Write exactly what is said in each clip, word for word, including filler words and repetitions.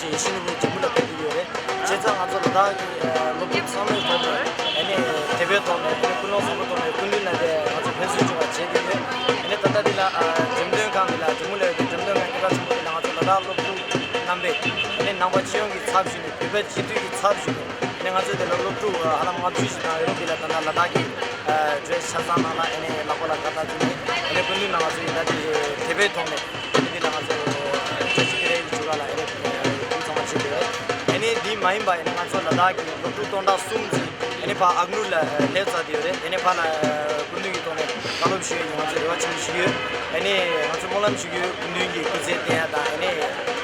ཡིད་ཆེས་ནོར་བུ་ཇེ་མང་ལ་འཕེལ་གྱི་ཡོད་རེད། བྱས་ཙང་ང་ཚོ་ལ་དྭགས་ཀྱི་སློབ་ཕྲུག་ཚང་མའི་ཐོག་ནས་ཨ་ནི་དད་པའི་ཐོག་ནས་ཨ་ནི་ཀུན་སློང་བཟང་པོའི་ཐོག་ནས་སྐུ་མདུན་ལ་དེ་ང་ཚོ་ཕན་སེམས་བྱུང་བ་བྱེད་ཀྱི་ཡོད། ཨ་ནི་ད་ལྟ་འདི་ལ་འགྲེམས་སྟོན་ཁང་འདི་ལ་ཇོ་མོ་ལ་ཡོད་པའི་འགྲེམས་སྟོན་ཁང་སྐད་གྲགས་ཆེན་པོ་འདི་ལ་ང་ཚོ་ལ་དྭགས་སློབ་ཕྲུག་རྣམ་པས་ཨ་ནི་ནང་པ་སྤྱི་ཡོངས་ཀྱི་ཚབ་ཞུས་ནས་བོད་པའི་སྤྱི་འཐུས་ཀྱི་ཚབ་ཞུས་ནས་ཨ་ནི་ང་ཚོ་འདི་ལ་སློབ་ཕྲུག་ཧ་ལམ་ལྔ་བཅུ་ཞིག་དང་ཡོད་རེད། འདི་ལ་ད་ལྟ་ལ་དྭགས་ཀྱི་བོད་ཆ་ཚང་ནང་ལ་ཨ་ནི་ལག་པ་ལ་ཁ་བཏགས་བྱས་ནས་ཨ་ནི་སྐུ་མདུན་ལ་ང་ཚོ་ཡི་ད་འདི་དད་པའི་ཐོག་ནས། འདི་ལ་ང་ཚོ་བཀྲ་ཤིས་བདེ་ལེགས་ཀྱི་ཆོ་ག་ལ་ཨེ་རེད། ཁོང་ཚང་མ་བྱེད་དེ་རེད། ཨ་ནི་འདི་མ་ཡིན་པ་ཨ་ནི་ང་ཚོ་ལ་དྭགས་ཀྱི་སློབ་ཕྲུག་སྟོང་ཕྲག་གསུམ་ཙམ་ཨ་ནི་ཕར་ཨག་ནུར་ལ་སླེབས་ཚར་དེ་ཡོད་རེད། ཨ་ནི་ཕར་ལ་སྐུ་མདུན་གྱི་ཐོག་ནས་བཀའ་སློབ་ཞུ་ཡས་ཀྱི་ང་ཚོ་རེ་བ་ཆེན་པོ་ཞིག་ཡོད། ཨ་ནི་ང་ཚོ་སྨོན་ལམ་ཞུ་གི་ཡོད། སྐུ་མདུན་གྱི་སྐུ་ཚེ་བརྟན་ཡ་དང་ཨ་ནི་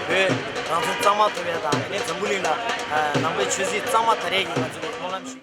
བོད་རང་བཙན་གཙང་མ་ཐོབ་ཡ་དང་ཨ་ནི་འཛམ་བུ་གླིང་ལ་ནང་པའི་ཆོས་སྲིད་གཙང་མ་དར་ཡས་ཀྱི་ང་ཚོ་སྨོན་ལམ་ཞུ།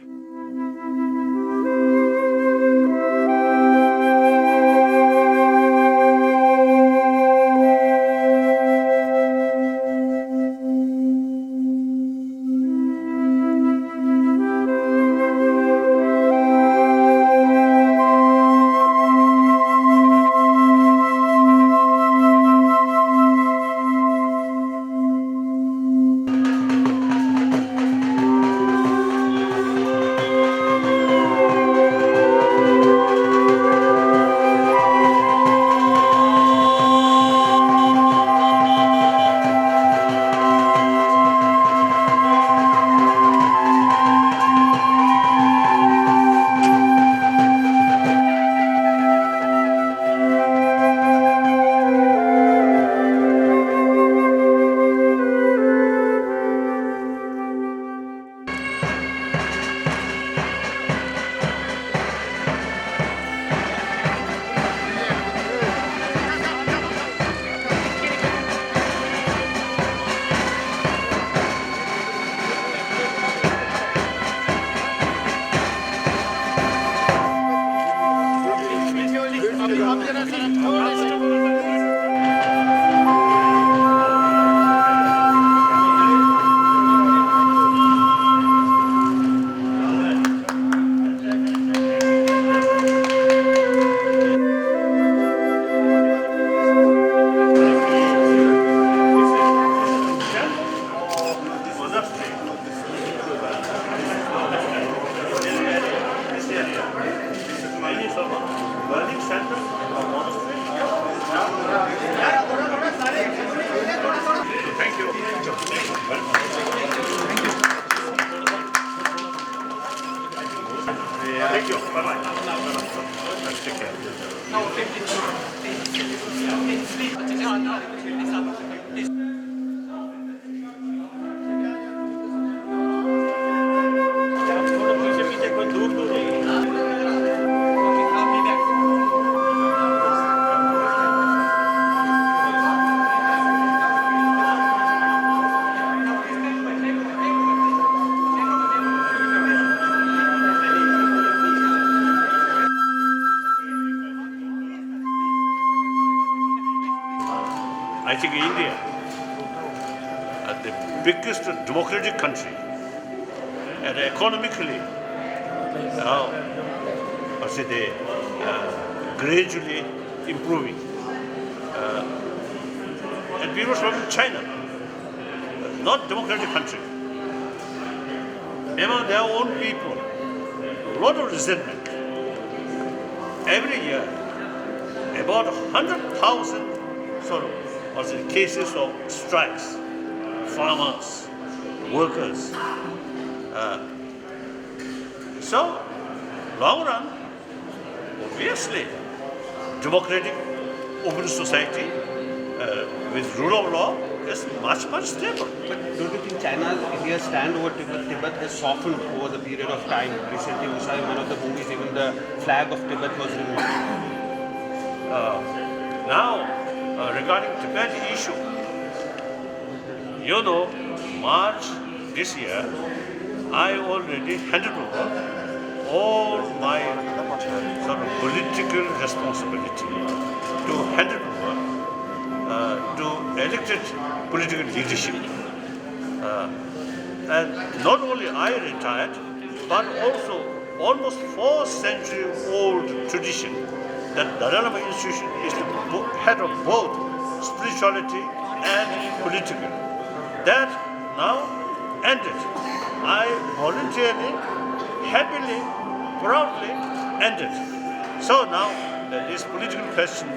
Thank you. Bye-bye. Take care. I think India, uh, the biggest democratic country, and economically, uh, I say they, uh, gradually improving. Uh, and people from China, not democratic country, among their own people, lot of resentment. Every year, about hundred thousand sort of, or say, cases of strikes, farmers, workers. Uh, so, long run, obviously, democratic, open society, uh, with rule of law is much, much stable. But don't you think China's, India's stand over Tibet, Tibet has softened over the period of time? Recently, we saw in one of the movies, even the flag of Tibet was removed. Uh, now, uh, regarding Tibet issue, you know, March this year, I already handed over all my sort of political responsibility to hand it over, uh, to elected political leadership. Uh, and not only I retired, but also almost four century old tradition that Dalai Lama institution is the bo-, head of both spirituality and political. That Now ended. I voluntarily, happily, proudly ended. So now, uh, this political question,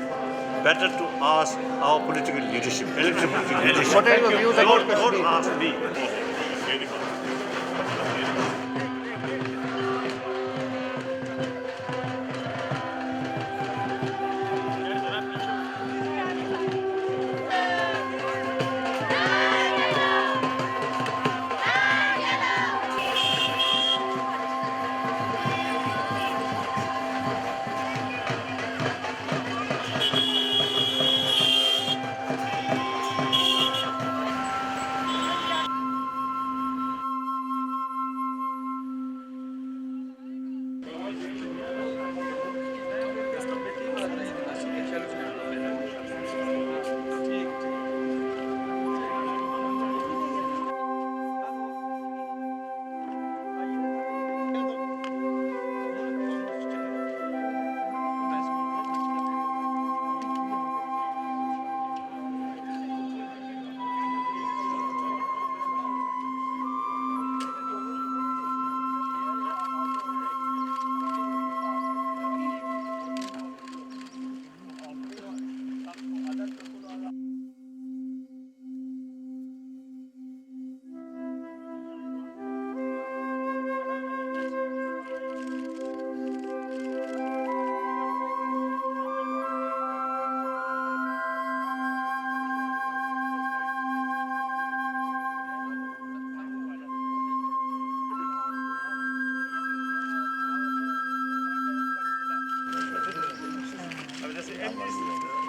better to ask our political leadership, elected political leadership. What are your views about Don't, don't Kashmir? Ask me.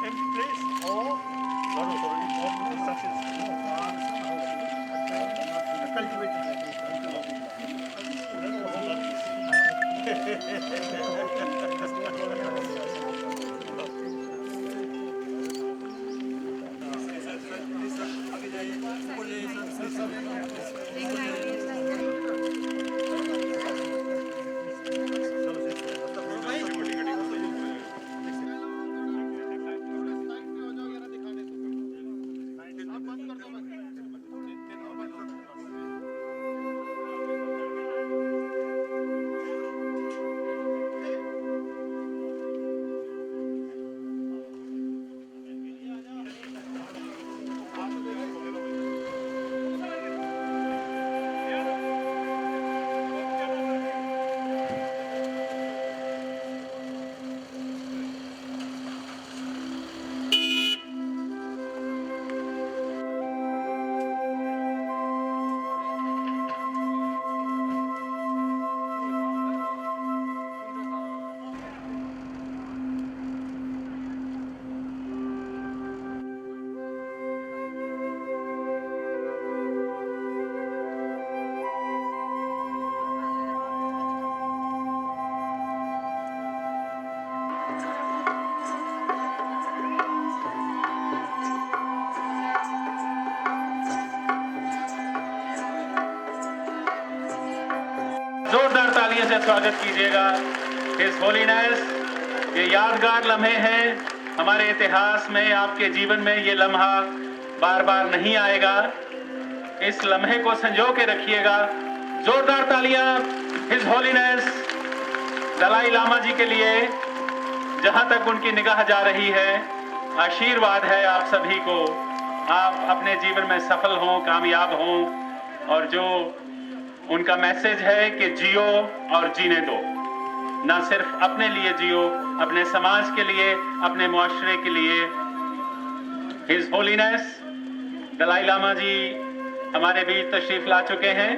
Empty place or lot of construction, cultivated. जोरदार तालियों से स्वागत कीजिएगा His Holiness। ये यादगार लम्हे हैं हमारे इतिहास में, आपके जीवन में ये लम्हा बार बार नहीं आएगा। इस लम्हे को संजो के रखिएगा। जोरदार तालियां His Holiness दलाई लामा जी के लिए। जहां तक उनकी निगाह जा रही है, आशीर्वाद है आप सभी को। आप अपने जीवन में सफल हों, कामयाब हों, और जो उनका मैसेज है कि जियो और जीने दो, ना सिर्फ अपने लिए जियो, अपने समाज के लिए, अपने मुआशरे के लिए। His Holiness दलाई लामा जी हमारे बीच तशरीफ ला चुके हैं।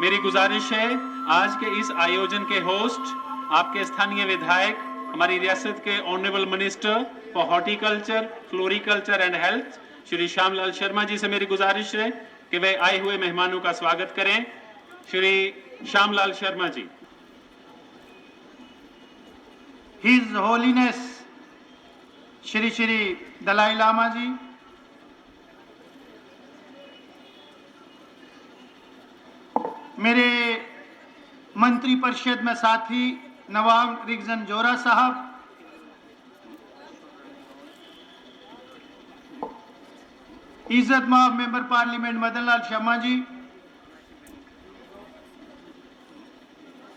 मेरी गुजारिश है, आज के इस आयोजन के होस्ट आपके स्थानीय विधायक, हमारी रियासत के honourable minister for horticulture, floriculture and health, Shri Shyamlal Sharma ji से मेरी गुजारिश है कि वे आए हुए मेहमानों का स्वागत करें। श्री श्यामलाल शर्मा जी। His Holiness श्री श्री दलाई लामा जी, मेरे मंत्रिपरिषद में साथी नवाब रिगजन जोरा साहब, इज्जत माब member parliament Madan Lal Sharma ji,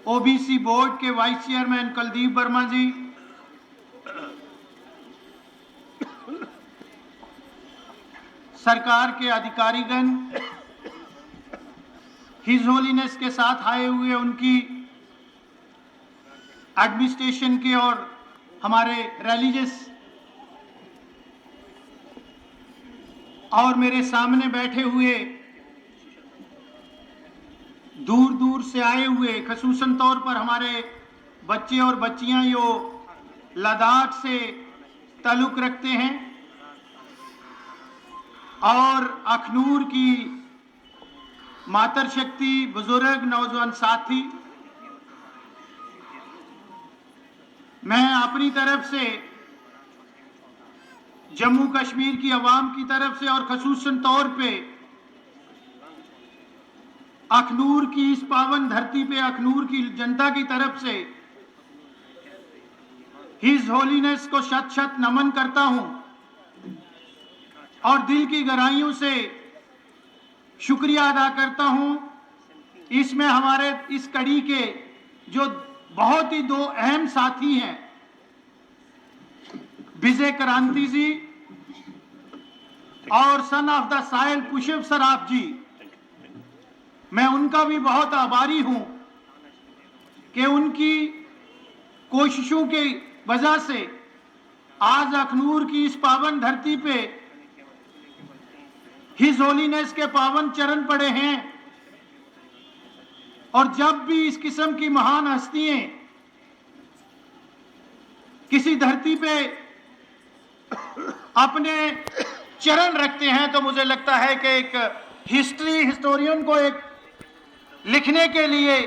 OBC board के वाइस चेयरमैन कुलदीप वर्मा जी, सरकार के अधिकारीगण, हिज होलीनेस के साथ आए हुए उनकी एडमिनिस्ट्रेशन के और हमारे रिलीजियस और मेरे सामने बैठे हुए दूर दूर से आए हुए, खसूसन तौर पर हमारे बच्चे और बच्चियां जो लद्दाख से ताल्लुक रखते हैं और अखनूर की मातृशक्ति, बुजुर्ग, नौजवान साथी, मैं अपनी तरफ से जम्मू कश्मीर की आवाम की तरफ से और खसूसन तौर पे अखनूर की इस पावन धरती पे अखनूर की जनता की तरफ से हिज होलीनेस को शत शत नमन करता हूं और दिल की गहराइयों से शुक्रिया अदा करता हूं। इसमें हमारे इस कड़ी के जो बहुत ही दो अहम साथी हैं, विजय क्रांति जी और सन ऑफ द साइल पुष्प सराफ जी, मैं उनका भी बहुत आभारी हूं कि उनकी कोशिशों की वजह से आज अखनूर की इस पावन धरती पे हिज होलीनेस के पावन चरण पड़े हैं। और जब भी इस किस्म की महान हस्तियां किसी धरती पे अपने चरण रखते हैं तो मुझे लगता है कि एक हिस्ट्री हिस्टोरियन को एक लिखने के लिए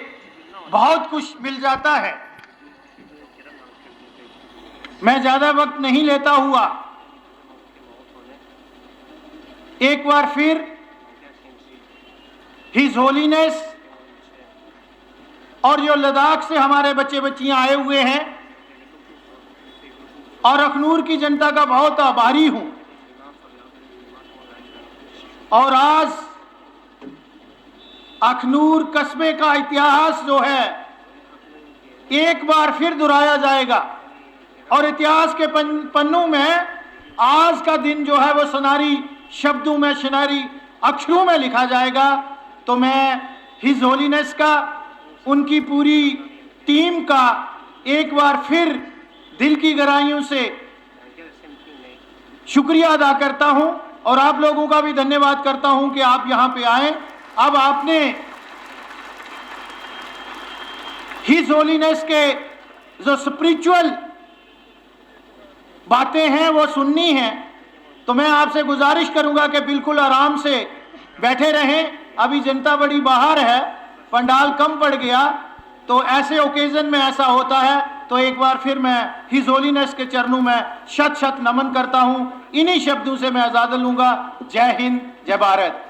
बहुत कुछ मिल जाता है। मैं ज्यादा वक्त नहीं लेता हुआ एक बार फिर हिज होलीनेस और जो लद्दाख से हमारे बच्चे बच्चियां आए हुए हैं और अखनूर की जनता का बहुत आभारी हूं। और आज अखनूर कस्बे का इतिहास जो है एक बार फिर दोहराया जाएगा और इतिहास के पन, पन्नों में आज का दिन जो है वो सुनहरी शब्दों में, सुनहरी अक्षरों में लिखा जाएगा। तो मैं हिज होलीनेस का, उनकी पूरी टीम का एक बार फिर दिल की गहराइयों से शुक्रिया अदा करता हूं और आप लोगों का भी धन्यवाद करता हूं कि आप यहां पे आए। अब आपने हिज होलीनेस के जो स्पिरिचुअल बातें हैं वो सुननी हैं, तो मैं आपसे गुजारिश करूंगा कि बिल्कुल आराम से बैठे रहें। अभी जनता बड़ी बाहर है, पंडाल कम पड़ गया, तो ऐसे ओकेजन में ऐसा होता है। तो एक बार फिर मैं हिज होलीनेस के चरणों में शत शत नमन करता हूं। इन्हीं शब्दों से मैं इजाजत लूंगा। जय हिंद, जय भारत।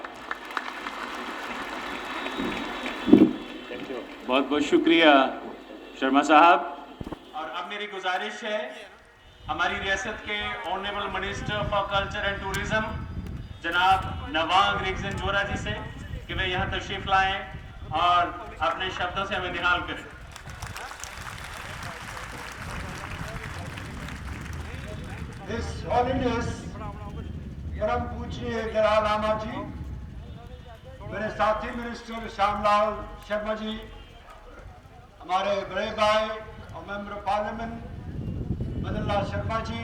बहुत बहुत शुक्रिया शर्मा साहब। और अब मेरी गुजारिश है, हमारी रियासत के honourable minister for culture and tourism जनाब नवांग रिगजन जोरा जी से कि वे यहाँ तशरीफ लाएं और अपने शब्दों से हमें निहाल करें। His Holiness परम पूजनीय दलाई लामा जी, मेरे साथी मिनिस्टर श्यामलाल शर्मा जी, हमारे बड़े भाई और member of parliament Madan Lal Sharma ji,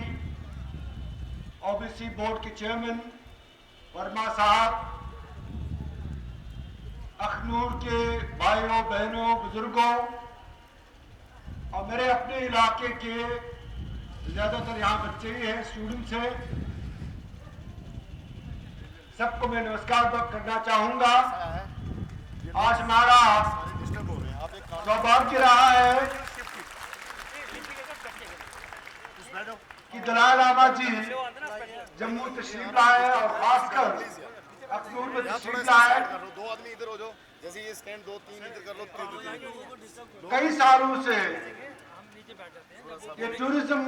OBC board के चेयरमैन वर्मा साहब, अखनूर के भाइयों, बहनों, बुजुर्गों और मेरे अपने इलाके के ज़्यादातर यहाँ बच्चे ही हैं, स्टूडेंट्स हैं, सबको मैं नमस्कार करना चाहूँगा। आज हमारा सौभाग्य रहा है कि दलाई लामा जी जम्मू तशरीफ लाए और खासकर अखनूर में तशरीफ लाए। दो आदमी इधर हो जाओ, जैसे ये स्टैंड दो तीन इधर कर लो, तीन तीन। कई सालों से ये टूरिज्म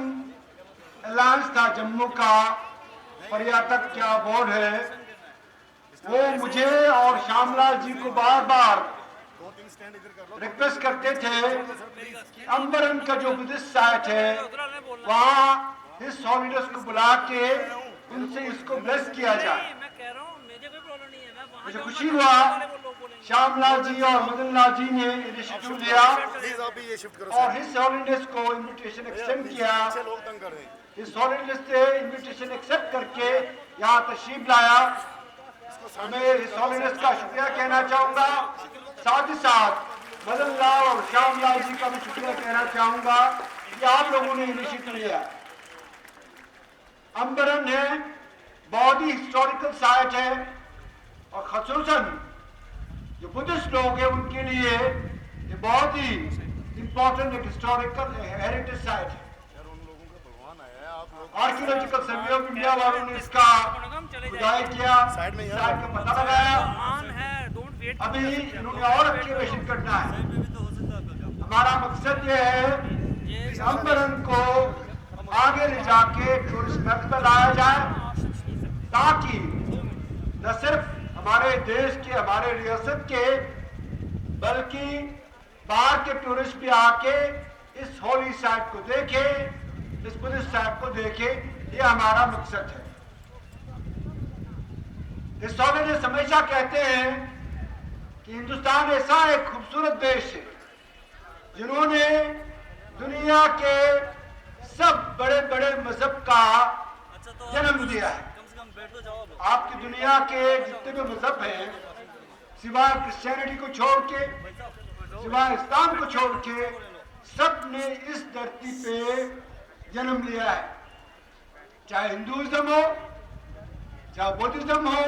अलायंस था जम्मू का, पर्यटक क्या बोर्ड है, वो मुझे और श्यामलाल जी को बार बार रिक्वेस्ट करते थे कि अंबरन का जो बुद्धिस्ट साइट है, वहाँ हिज होलिनेस को बुला के उनसे इसको ब्लेस किया जाए। मुझे खुशी हुआ, श्यामलाल जी और मदन लाल जी ने इनिशिएटिव लिया और हिज होलिनेस को इनविटेशन एक्सटेंड किया। हिज होलिनेस से इनविटेशन एक्सेप्ट करके यहाँ तशरीफ लाया। मैं हिज होलिनेस का शुक्रिया कहना चाहूँगा, साथ ही साथ मदन लाल और श्यामलाल जी का भी शुक्रिया कहना चाहूँगा कि आप लोगों ने इनिशिएटिव लिया। अंबरन है, बहुत ही हिस्टोरिकल साइट है और खसूसन जो बुद्धिस्ट लोग हैं उनके लिए ये बहुत ही इम्पोर्टेंट एक हिस्टोरिकल हेरिटेज साइट है। आर्कियोलॉजिकल सर्वे ऑफ इंडिया वालों ने इसका खुदाई किया, साइड में यहाँ साइट का पता लगाया। अभी इन्होंने और एक्सकेवेशन करना है। हमारा मकसद ये है कि अंबरन को आगे ले जाके टूरिस्ट मैप पर लाया जाए, ताकि न सिर्फ हमारे देश के, हमारे रियासत के, बल्कि बाहर के टूरिस्ट भी आके इस होली साइट को देखे, इस बुद्धिस्ट साइट को देखे। ये हमारा मकसद है। हिस्टोरियंस हमेशा कहते हैं कि हिंदुस्तान ऐसा एक खूबसूरत देश है जिन्होंने दुनिया के सब बड़े बड़े मजहब का जन्म दिया है। आपकी दुनिया के जितने भी मजहब हैं, सिवाय क्रिश्चियनिटी को छोड़ के, सिवाय इस्लाम को छोड़ के, सब ने इस धरती पे जन्म लिया है। चाहे हिंदुइज्म हो, चाहे बुद्धिज्म हो,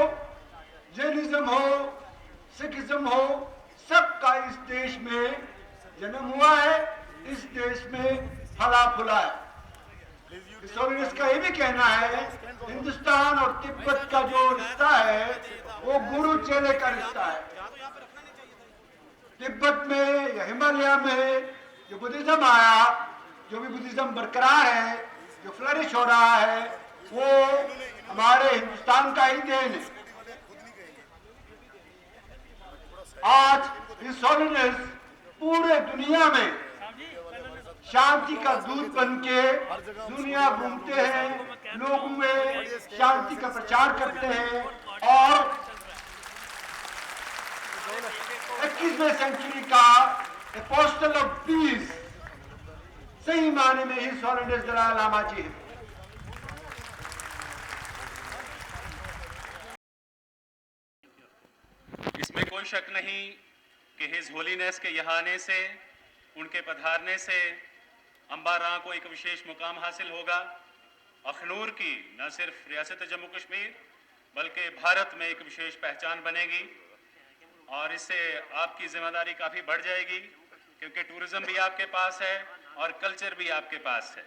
जैनिज्म हो, सिखिज्म हो, सबका इस देश में जन्म हुआ है, इस देश में फला फूला है। हिस्टोरियंस का ये भी कहना है, हिंदुस्तान और तिब्बत का जो रिश्ता है, वो गुरु चेले का रिश्ता है। तिब्बत में या हिमालय में जो बुद्धिज्म आया, जो भी बुद्धिज्म बरकरार है, जो फ्लरिश हो रहा है, वो हमारे हिंदुस्तान का ही देन है। आज हिस्टोरियंस पूरे दुनिया में शांति का दूत बन के दुनिया घूमते हैं, लोगों में शांति का प्रचार करते हैं और इक्कीसवीं सेंचुरी का एपोस्टल ऑफ पीस सही मायने में हिज होलिनेस दलाई लामा जी हैं। इसमें कोई शक नहीं कि हिज होलिनेस के यहाँ आने से, उनके पधारने से अंबारां को एक विशेष मुकाम हासिल होगा। अखनूर की न सिर्फ रियासत जम्मू कश्मीर बल्कि भारत में एक विशेष पहचान बनेगी और इससे आपकी जिम्मेदारी काफ़ी बढ़ जाएगी, क्योंकि टूरिज्म भी आपके पास है और कल्चर भी आपके पास है।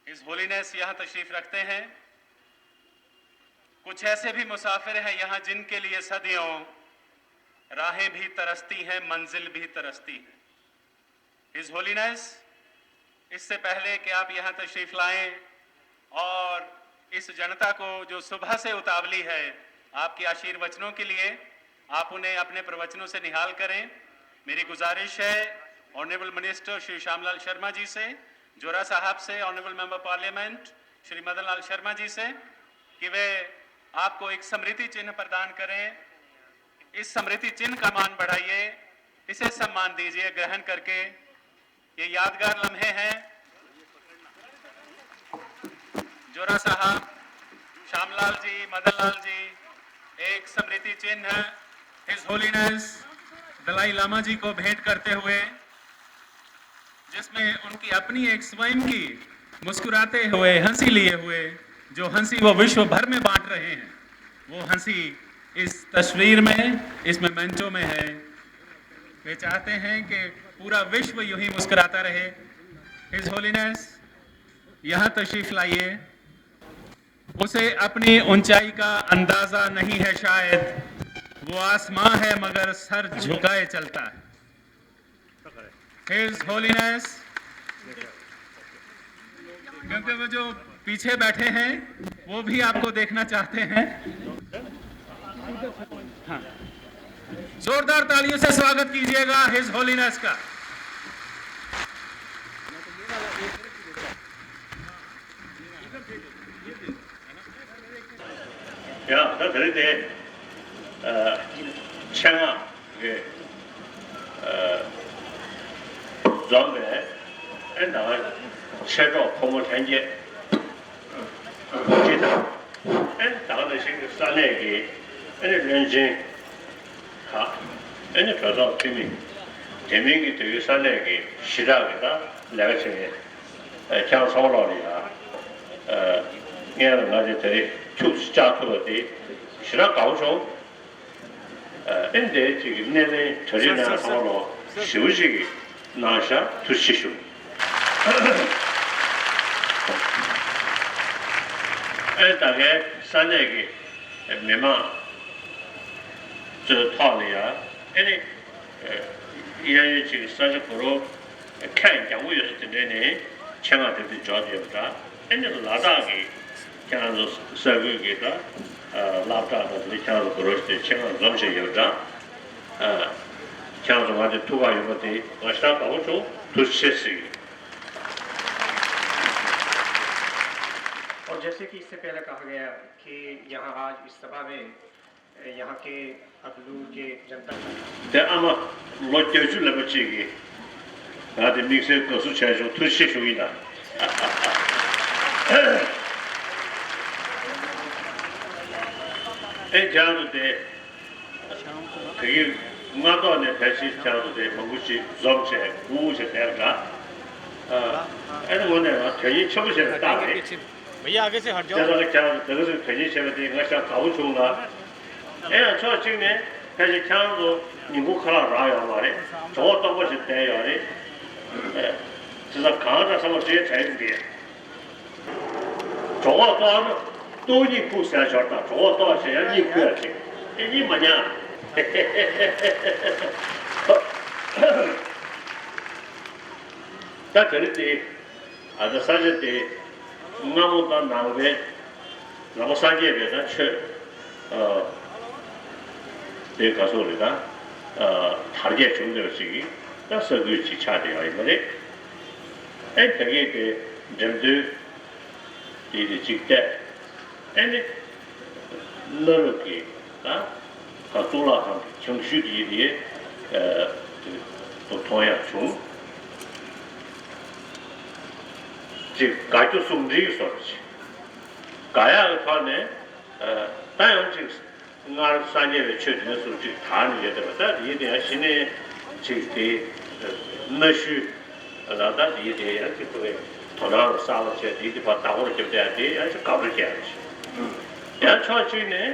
हिज होलिनेस यहाँ तशरीफ रखते हैं। कुछ ऐसे भी मुसाफिर हैं यहाँ जिनके लिए सदियों राहें भी तरसती हैं, मंजिल भी तरसती है। हिज होलिनेस, इससे पहले कि आप यहाँ तशरीफ लाएं और इस जनता को जो सुबह से उतावली है आपके आशीर्वचनों के लिए, आप उन्हें अपने प्रवचनों से निहाल करें। मेरी गुजारिश है ऑनरेबल मिनिस्टर श्री श्यामलाल शर्मा जी से, जोरा साहब से, ऑनरेबल मेंबर पार्लियामेंट श्री मदन लाल शर्मा जी से कि वे आपको एक स्मृति चिन्ह प्रदान करें। इस स्मृति चिन्ह का मान बढ़ाइए, इसे सम्मान दीजिए। ग्रहण करके ये यादगार लम्हे हैं। जोरा साहब, श्यामलाल जी, मदन लाल जी एक स्मृति चिन्ह हिज होलिनेस दलाई लामा जी को भेंट करते हुए, जिसमें उनकी अपनी एक स्वयं की मुस्कुराते हुए, हंसी लिए हुए, जो हंसी वो विश्व भर में बांट रहे हैं, वो हंसी इस तस्वीर में, इस मेमेंटो में है। वे चाहते हैं कि पूरा विश्व यूं ही मुस्कुराता रहे। हिज होलिनेस यहाँ तशरीफ लाइए। उसे अपनी ऊंचाई का अंदाजा नहीं है शायद, वो आसमां है मगर सर झुकाए चलता है। His Holiness, क्योंकि वो जो पीछे बैठे हैं, वो भी आपको देखना चाहते हैं। हाँ। जोरदार तालियों से स्वागत कीजिएगा His Holiness का। ཡང་ད་དེ་རིང་དེ་ཨ་ཆེད་མངགས་ཀྱི་ཨ་འཛོམས་པའི་ཨེ་ད་མཆེད་གྲོགས་ཕོ་མོ་ལྷན་རྒྱས་སྤྱི་དང་ཨེ་ད་ག་ནང་བཞིན་གྱི་ས་གནས་ཀྱི་ཨེ་ནི་བློན་ཆེན་ཁག་ཨེ་ནི་གྲོས་ཚོགས་འཐུས་མི་དེ་མིན་གྱི་དེ་གའི་ས་གནས་ཀྱི་ཞི་དྲག་གི་ད་ལས་ཀ་བྱེད་མཁན། ཁྱེད་རང་ཚང་མ་ལོག་ལ་ཡ། སྔོན་ལ་ང་ཚོས་དེ་རིང་ཁྱུག་ཙམ་བཅར་ཐུབ་པ་དེ་ཞེ་དྲག་དགའ་པོ་བྱུང་། ཨེ་འདྲའི་ཅིག་གི་སྣེ་ལེན་གྲ་སྒྲིག་གནང་ཚང་མ་ལོག་ཞེ་པོ་ཅིག་གི་གནང་ཤག་ཐུགས་རྗེ་ཆེ་ཞུ། ཨེ་ད་གའི་ས་གནས་ཀྱི་མི་མང་ཚོའི་ཐོག་ལ་ཡ་ཨེ་ནི། གཡས་གཡོན་གཅིག་གི་ས་ཆ་གུ་རུ་ཁད་རྒྱང་པོ་ཡོད་ས་དེ་འདྲའི་ནས་ཆེད་མངགས་དེབ་དེ་འབྱོར་ཡོད་པ་འདྲ། ཨེ་ནི་ལ་དྭགས་ཀྱི་ཁྱེད་རང་ཚོ་ས་ཁུལ་གྱི་འདྲ། སློབ་གྲྭ་དང་དེ་ཁྱེད་རང་ཚོ་གུ་རུ་དེ་ཆེད་མངགས་འཛོམས་བྱས་ཡོད་པ་འདྲ། ཁྱེད་རང་ཚོ་ང་དེ་ཐུག་ག་ཡོད་པ་དེ་ང་ཞེ་དྲག་དགའ་པོ་བྱུང་། ཐུགས་རྗེ་ཆེ་ཟེར་གྱི། और जैसे कि इससे पहले कहा गया कि यहाँ आज इस सभा में यहाँ के अकलूर के जनता དེ་ཨ་མ་ལོ་བརྒྱད་ཅུ་ལོན་པ་གཅིག་གིས་ང་དེ་དམིགས་བསལ་དགའ་བསུ་བྱས་བྱུང་། ཐུགས་རྗེ་ཆེ་ཞུ་གི་ཡིན་ད། ཨེ་རྒྱང་དུ་དེ་དེ་གི་སྔ་ཐོག་ནས་ཕལ་ཆེར་རྒྱང་དུ་དེ་མང་པོ་ཅིག་འཛོམས་བྱས་སྒུག་བྱས་བསྡད་པ་འདྲ། ཨེ་ནི་དངོས་གནས་ང་དོན་སྙིང་ཆེན་པོ་བྱས་ནས་བཏང་རེད། भैया आगे से हट जाओ। དེ་ལ་ཀྱང་དེ་ག་ཚོད་དོན་སྙིང་ཆེ་བ་དེ་ང་ཞག་དགའ་པོ་བྱུང་ལ། ཨེ་ཡང་ཕྱོགས་གཅིག་ནས་ཕལ་ཆེར་ཁྱེད་རང་ཚོ་ཉིན་གུང་ཁ་ལག་རག་ཡོད་མ་རེད། གྲོད་ཁོག་ལྟོགས་པ་ཞིག་བསྡད་ཡོད་རེད། ཨེ་དེ་ཚོ་གང་འདྲ་བསམ་བློ་བྱས་དྲན་གྱི་འདུག་གྲོད་ཁོག་ལྟོགས་ན་ལྟོགས་གཉིད་ཁུག་ཟེར་ཞོར་དང་གྲོད་ཁོག་ལྟོགས་བྱས་ཡང་གཉིད་ཁུག་ཡ་བྱེད། ཨེ་གཉིད་མ་ཉལ། ད་དེ་རིང་དེ། ཨ་ད་ས་ཆ་དེ་སྔ་མོ་དང་ནང་པའི་ནང་པ་སངས་རྒྱས་པའི་ད་ཆོས་ཨ་དེ་ག་སོགས་རེད་ད། ཨ་དར་རྒྱས་བྱུང་བསྡད་པ་ཞིག་གི་ད་ས་ཁུལ་ཅིག་ཆགས་བསྡད་ཡོད་ཡིན་པ་རེད། ཨེ་ད་གིན་དེ་འགྲེམས་སྟོན་དེ་དེ་གཅིག་བལྟས། ཨེ་ནི་གནའ་རབས་ཀྱི་ད་ག་གཙུག་ལག་ཁང་གི་བྱང་ཤུལ་དེ་དེ་ཨ་དེ་མཐོང་ཡག་བྱུང་། ཅིག་དགའ་སྐྱོ་ཟུང་འབྲེལ་གྱི་བཟོ་འདྲ་ཅིག་དགའ་ཡག་གི་ཐོག་ནས་ཨ་ད་ཡང་ཅིག་སྔར་སངས་རྒྱས་པའི་ཆོས་དེ་ཚོ་ཅིག་དར་ནས་ཡོད་བསྡད་པ། ད་དེ་དེ་ཡང་གཞི་ནས་ཅིག་དེ་གནའ་ཤུལ་ལ་ད་དེ་དེ་ཡང་ཅིག་དེ་དོ་སྣང་ལ་གསར་པ་བྱས། དེ་དེ་ཕར་ཟླ་སྐོར་རྒྱབ་བསྡད་ཡ་དེ་ཡང་ཅིག་དགའ་སྤྲོ་སྐྱེ་ཡ་རེད། ཡང་ཕྱོགས་གཅིག་ནས།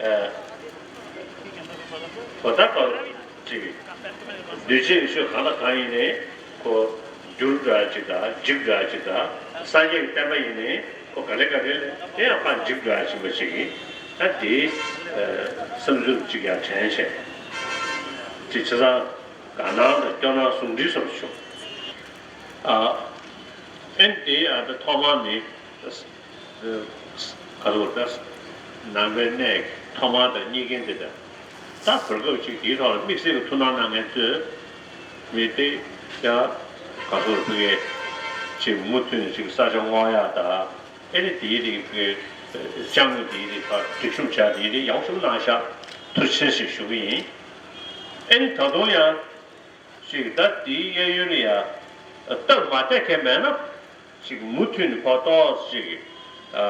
ཨ་གོ་ད་གོ་ཅིག་འདུས་བྱས་ཀྱི་ཆོས་གང་དང་གང་ཡིན་ནའི་ཁོ་འགྱུར་འགྲོ་ཡ་ཅིག་དང་འཇིག་འགྲོ་ཡ་ཅིག་དང་། སངས་རྒྱས་ཀྱི་བསྟན་པ་ཡིན་ནའི་ཁོ་ག་ལེ་ག་ལེ་ལ་དེ་ཡང་ཕར་འཇིག་འགྲོ་ཡ་ཅིག་པ་ཅིག་ཡིན། ད་དེའི་ཨ་བསམ་ཚུལ་ཅིག་ཡང་དྲན་བྱས། དེ་བྱས་ཙང་དགའ་སྣང་དང་སྐྱོ་སྣང་ཟུང་འབྲེལ་བཟོ་འདྲ་བྱུང་། ཨ་ཨེ་དེ་ཨ་ད་ཐོག་མར་ནི། ག་རེ་ཟེར། ནང་པའི་གནས་ཐོག་མ་དང་གཉིས་ཀའི་འདི་དང་། ད་བར་སྐབས་ཅིག་དེའི་ཐོག་ལ་དམིགས་བསལ་གྱི་ཐུགས་སྣང་གནང་མཁན་ཚོས་མི་དེ་ཡང་ག་རེ་ཟེར། ཕ་གིའི་ཅིག་མུ་མཐུད་ནས་ཅིག་ས་ཆ་སྔོག་ཡག་དང་། ཨེ་ནི་དེའི་རིགས་ཀྱི་ཅང་མི་དེའི་རིགས་ཁག་སྒྲིག་གཤོམ་བྱ། དེའི་རིགས་ཡག་ཤོས་གནང་ཤག་ཐུགས་རྗེ་ཆེ་ཞེས་ཞུ་གི་ཡིན། ཨེ་ནི་ད་དུང་ཡང་། ཅིག་ད་དེའི་གཡས་གཡོན་ལ་ཡ། སྟབས་མ་བདེ་མཁན་མེད་ན། ཅིག་མུ་མཐུད་ནས་ཕར་ཏོག་ཙམ་ཅིག་ཨ།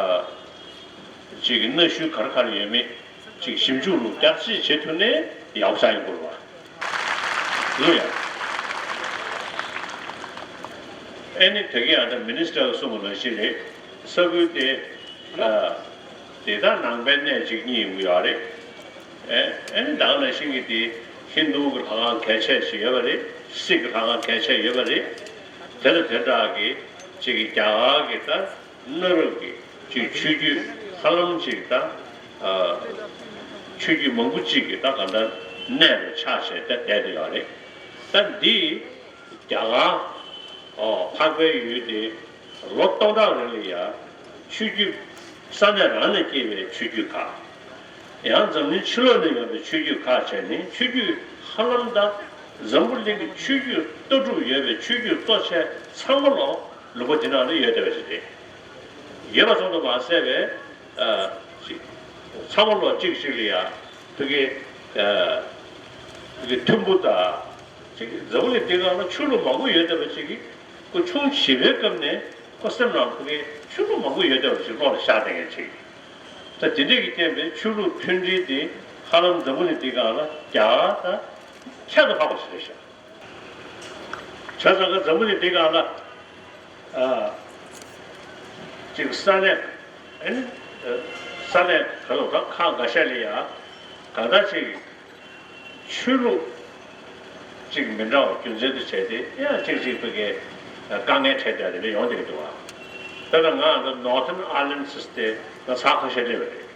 ཅིག་གནའ་ཤུལ་ག་རེ་ག་རེ་ཡོད་མེད་ཅིག་ཞིབ་འཇུག་རུ་རྒྱག་ཅིག་བྱེད་ཐུབ་ནས་ཡག་པོ་ཆགས་ཡོང་གི་རེད་པ། ལོས་ཡ། ཨེ་ནི་དེ་གའི་ཨ་ད་མི་ནི་སི་ཊར་གསུངས་པ་ནང་བཞིན་རེད། ས་ཁུལ་དེ། ཨ། དེ་དག་ནང་པའི་གནས་གཅིག་གཉིས་ཡོང་གི་ཡོད་རེད། ཨེ་ཨེ་ནི་ད་ག་ནང་བཞིན་གྱི་དེ་ཧིན་དུ་གི་ལྷ་ཁང་གལ་ཆེ་ཞིག་ཡོད་པ་རེད། སིག་གི་ལྷ་ཁང་གལ་ཆེ་ཡོད་པ་རེད། དེ་ལ་དེ་འདྲ་གི་ ཅིག་གི་རྒྱ་གར་གྱི་ད་གནའ་རབས་ཀྱི་ཅིག་ཆོས་བརྒྱུད་ཧ་ལམ་ཅིག་ད་ཨ་ཆོས་བརྒྱུད་མང་པོ་ཅིག་གི་ད་ག་ད་གནས་ལ་ཆགས་བྱས་ད་བསྡད་ཡོད་རེད། ད་འདི་རྒྱ་གར་ཨོ་འཕགས་པའི་ཡུལ་དེ་ལོ་སྟོང་ཕྲག་རིང་ལ་ཡ་ཆོས་བརྒྱུད་ས་གནས་རང་ནས་སྐྱེས་པའི་ཆོས་བརྒྱུད་ཁག་ཡང་འཛམ་གླིང་ཕྱི་ལོགས་ནས་ཡོང་བའི་ཆོས་བརྒྱུད་ཁག་བྱས་ནས་ཆོས་བརྒྱུད་ཧ་ལམ་ད་འཛམ་བུ་གླིང་གི་ཆོས་བརྒྱུད་ལྟ་གྲུབ་ཡོད་པའི་ཆོས་བརྒྱུད་གཙོ་ཆེ་ཚང་མ་ལོ་ལུང་པ་འདི་ནང་ལ་ཡོད་བསྡད་པ་ཞིག་རེད། ཡོད་པ་ཙམ་དུ་མ་ཟད་པའི་ཨ་ཅིག་ཚང་མ་ལོ་གཅིག་ཅིག་ལ་ཡ་ཕ་གི་ཨ་ཕ་གི་ཐིམ་ཕུ་དང་ཅིག་འཛམ་བུ་གླིང་འདི་སྒང་ལ་ཆོས་ལུགས་མང་པོ་ཡོད་བསྡད་པ་ཅིག་གི་ཁོ་ཆུང་བྱིས་པའི་སྐབས་ནས་ཁོ་སེམས་ནང་ཁོ་གི་ཆོས་ལུགས་མང་པོ་ཡོད་བསྡད་པ་ཞིག་བློ་ལ་ཤར་བསྡད་མཁན་ཅིག་ད་དེ་འདྲས་ཀྱི་རྐྱེན་པས་ཆོས་ལུགས་མཐུན་སྒྲིལ་དེ་ཧ་ལམ་འཛམ་བུ་གླིང་འདི་སྒང་ལ་རྒྱ་གར་དང་ཁྱད་དུ་འཕགས་པ་ཞིག་རེད་ཤག་བྱས་ཙང་ཀ་འཛམ་བུ་གླིང་འདི་སྒང་ལ་ཨ་ཅིག་ས་གནས་ཨ་ནི་ས་གནས་ག་ལ་ད་ཁག་འགའ་ཤས་ལ་ཡ་གང་ལྟར་ཅིག་ཆོས་ལུགས་གཅིག་མི་འདྲ་བ་རྒྱུ་མཚན་དུ་བྱས་ཏེ་ཡང་གཅིག་གཅིག་ཕ་གི་དཀའ་ངལ་འཕྲད་བསྡད་དེ་འདྲ་ཡོང་བསྡད་ཀྱི་འདུག་བ། དཔེར་ན་ང་ཨ་ནི་Northern Ireland་ཟེར་ཏེ་ང་ཚར་ཁ་ཤས་སླེབས་པ་རེད།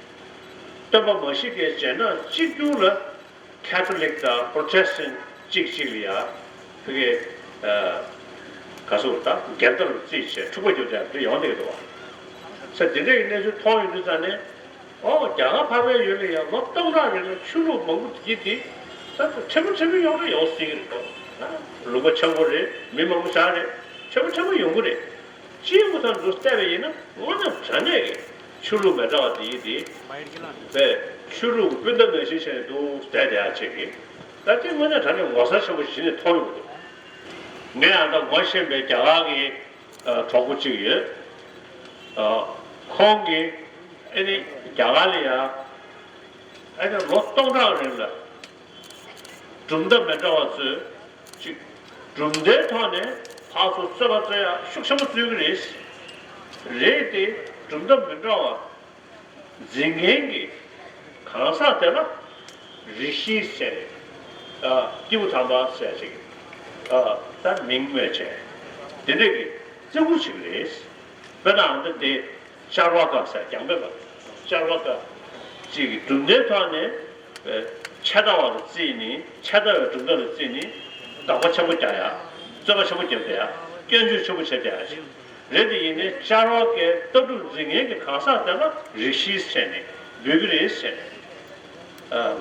སྟོན་པ་མ་ཤི་ཀའི་རྗེས་གནང་གཅིག་གྱུར་ལ་Catholic་དང་Protestant་གཅིག་གཅིག་ལ་ཡ་ཕ་གི་ག་སོགས་དང་སྒེར་བདག་ལ་རྩིས་བྱས་འཁྲུག་པ་རྒྱབ་བསྡད་དེ་འདྲ་ཡོང་བསྡད་ཀྱི་འདུག་བ། ས་དེ་འདྲ་ཡི་གནས་ཚུལ་མཐོང་ཡོང་དུས་ཙང་ནས། ཨོ་རྒྱ་གར་འཕགས་པའི་ཡུལ་ལ་ཡང་ལོ་སྟོང་ཕྲག་རིང་ལ་ཆོས་ལུགས་མང་པོ་དེ་དེ་ད་ཕྲན་བུ་ཕྲན་བུ་ཡོང་རེ་ཡོང་སྲིད་ཀྱི་རེད་དོ། ལུང་པ་ཆེན་པོ་རེད། མི་མང་པོ་བཞག་རེད། ཕྲན་བུ་ཕྲན་བུ་ཡོང་གི་རེད། སྤྱིའི་འགོ་ཐང་དུ་བལྟས་པ་ཡིན་ན་དངོས་གནས་དྲང་གནས་ཀྱི་ཆོས་ལུགས་མི་འདྲ་བ་དེ་ཡིན་དེ་བས་ཆོས་ལུགས་ཀྱི་སྤུན་ཟླ་ནང་བཞིན་བྱས་ནས་འདུག་བསྡད་བསྡད་ཡ་ཆེ་གི། ད་དེ་དངོས་གནས་དྲང་གནས་ངོ་མཚར་ཆེན་པོ་ཞིག་གཞི་ནས་མཐོང་ཡོང་གི་འདུག་ངས་ཡང་ད་ངོ་ཤེས་པའི་རྒྱ་གར་གྱི་གྲོགས་པོ་གཅིག་ཡོད། ཁོང་གིས་ཨ་ནི་རྒྱ་གར་ལ་ཡང་ཨ་ནི་ལོ་སྟོང་ཕྲག་རིང་ལ་གྲུབ་མཐའ་མི་འདྲ་བ་ཚོས་ཅིག་གྲུབ་མཐའི་ཐོག་ནས་ཕར་ཚུར་རྩོད་པ་རྩོད་ཡག་ཤུགས་ཆེན་པོ་རྩོད་ཀྱི་རེད། རེད་དེ་གྲུབ་མཐའ་མི་འདྲ་བ་འཛིན་མཁན་གྱི་གང་ཟག་དེ་ལ་རི་ཤི་ཟེར། ཨ་སྐྱེས་བུ་དམ་པ་ཟེར་ཅིག་ཨ་ད་མིང་སྨོས་བྱས། དེ་འདྲས་ཀྱི་བརྩི་བཀུར་བྱེད་ཀྱི་རེད། དཔེར་ན་ཨ་ད་དེ་ཤར་བ་ཀ་ཟེར་རྒྱང་འབེབས་པ། ཤར་བ་ཀ་ཅིག་གི་གྲུབ་མཐའི་ཐོག་ནས་ཨ་ཆད་ལྟ་བ་ལ་བརྩིས་ནས་ཆད་ལྟ་བའི་གྲུབ་མཐའ་ལ་བརྩིས་ནས་དགག་པ་ཆེན་པོ་རྒྱག་ཡ། རྩོད་པ་ཆེན་པོ་རྒྱབ་བསྡད་ཡ། སྐྱོན་བརྗོད་ཆེན་པོ་བྱེད་བསྡད་ཡ། རེད་དེ་ཡིན་ནའི་ཤར་བ་ཀའི་ལྟ་གྲུབ་འཛིན་མཁན་གྱི་གང་ཟག་དེ་ལ་རི་ཤིས་བྱས་ནས་འབོད་ཀྱི་རེད་ཟེར་ནས་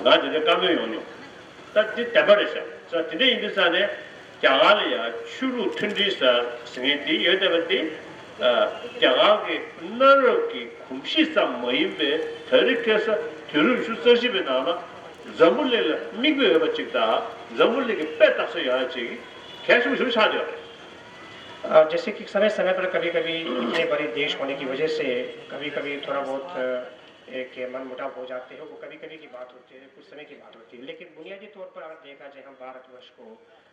ང་དེ་འདྲའི་བཀའ་མོལ་ཡོང་མྱོང་། ད་འདི་བདེན་པ་རེད་ཤག་ས་དེ་འདྲ་ཡིན་དུས་ཙང་ནས་རྒྱ་གར་ལ་ཡང་ཆོས་ལུགས་མཐུན་སྒྲིལ་ཟེར་ཟེར་མཁན་དེ་ཡོད་བསྡད་པ་དེ་རྒྱ་གར་གྱི་གནའ་རབས་ཀྱི་གོམས་གཤིས་ཙམ་མ་ཡིན་པའི་བོད་རིགས་སྐད་ས་དུས་རབས་ཉི་ཤུ་རྩ་གཅིག་པའི་ནང་ལ་འཛམ་བུ་གླིང་ལ་མིག་དཔེ་ཡོད་པ་ཅིག་དང་འཛམ་བུ་གླིང་གི་དཔེ་ལྟ་ས་ཡོད་ཡ་ཅིག་གལ་ཆེན་པོ་ཞིག་ཆགས་ཡོད་རེད། अ, जैसे कि समय समय पर कभी कभी इतने बड़े देश होने की वजह से कभी कभी थोड़ा बहुत अ, एक मनमुटाव हो जाते हैं, वो कभी कभी की बात होती है, कुछ समय की बात होती है। लेकिन बुनियादी तौर पर अगर देखा जाए हम भारतवर्ष को,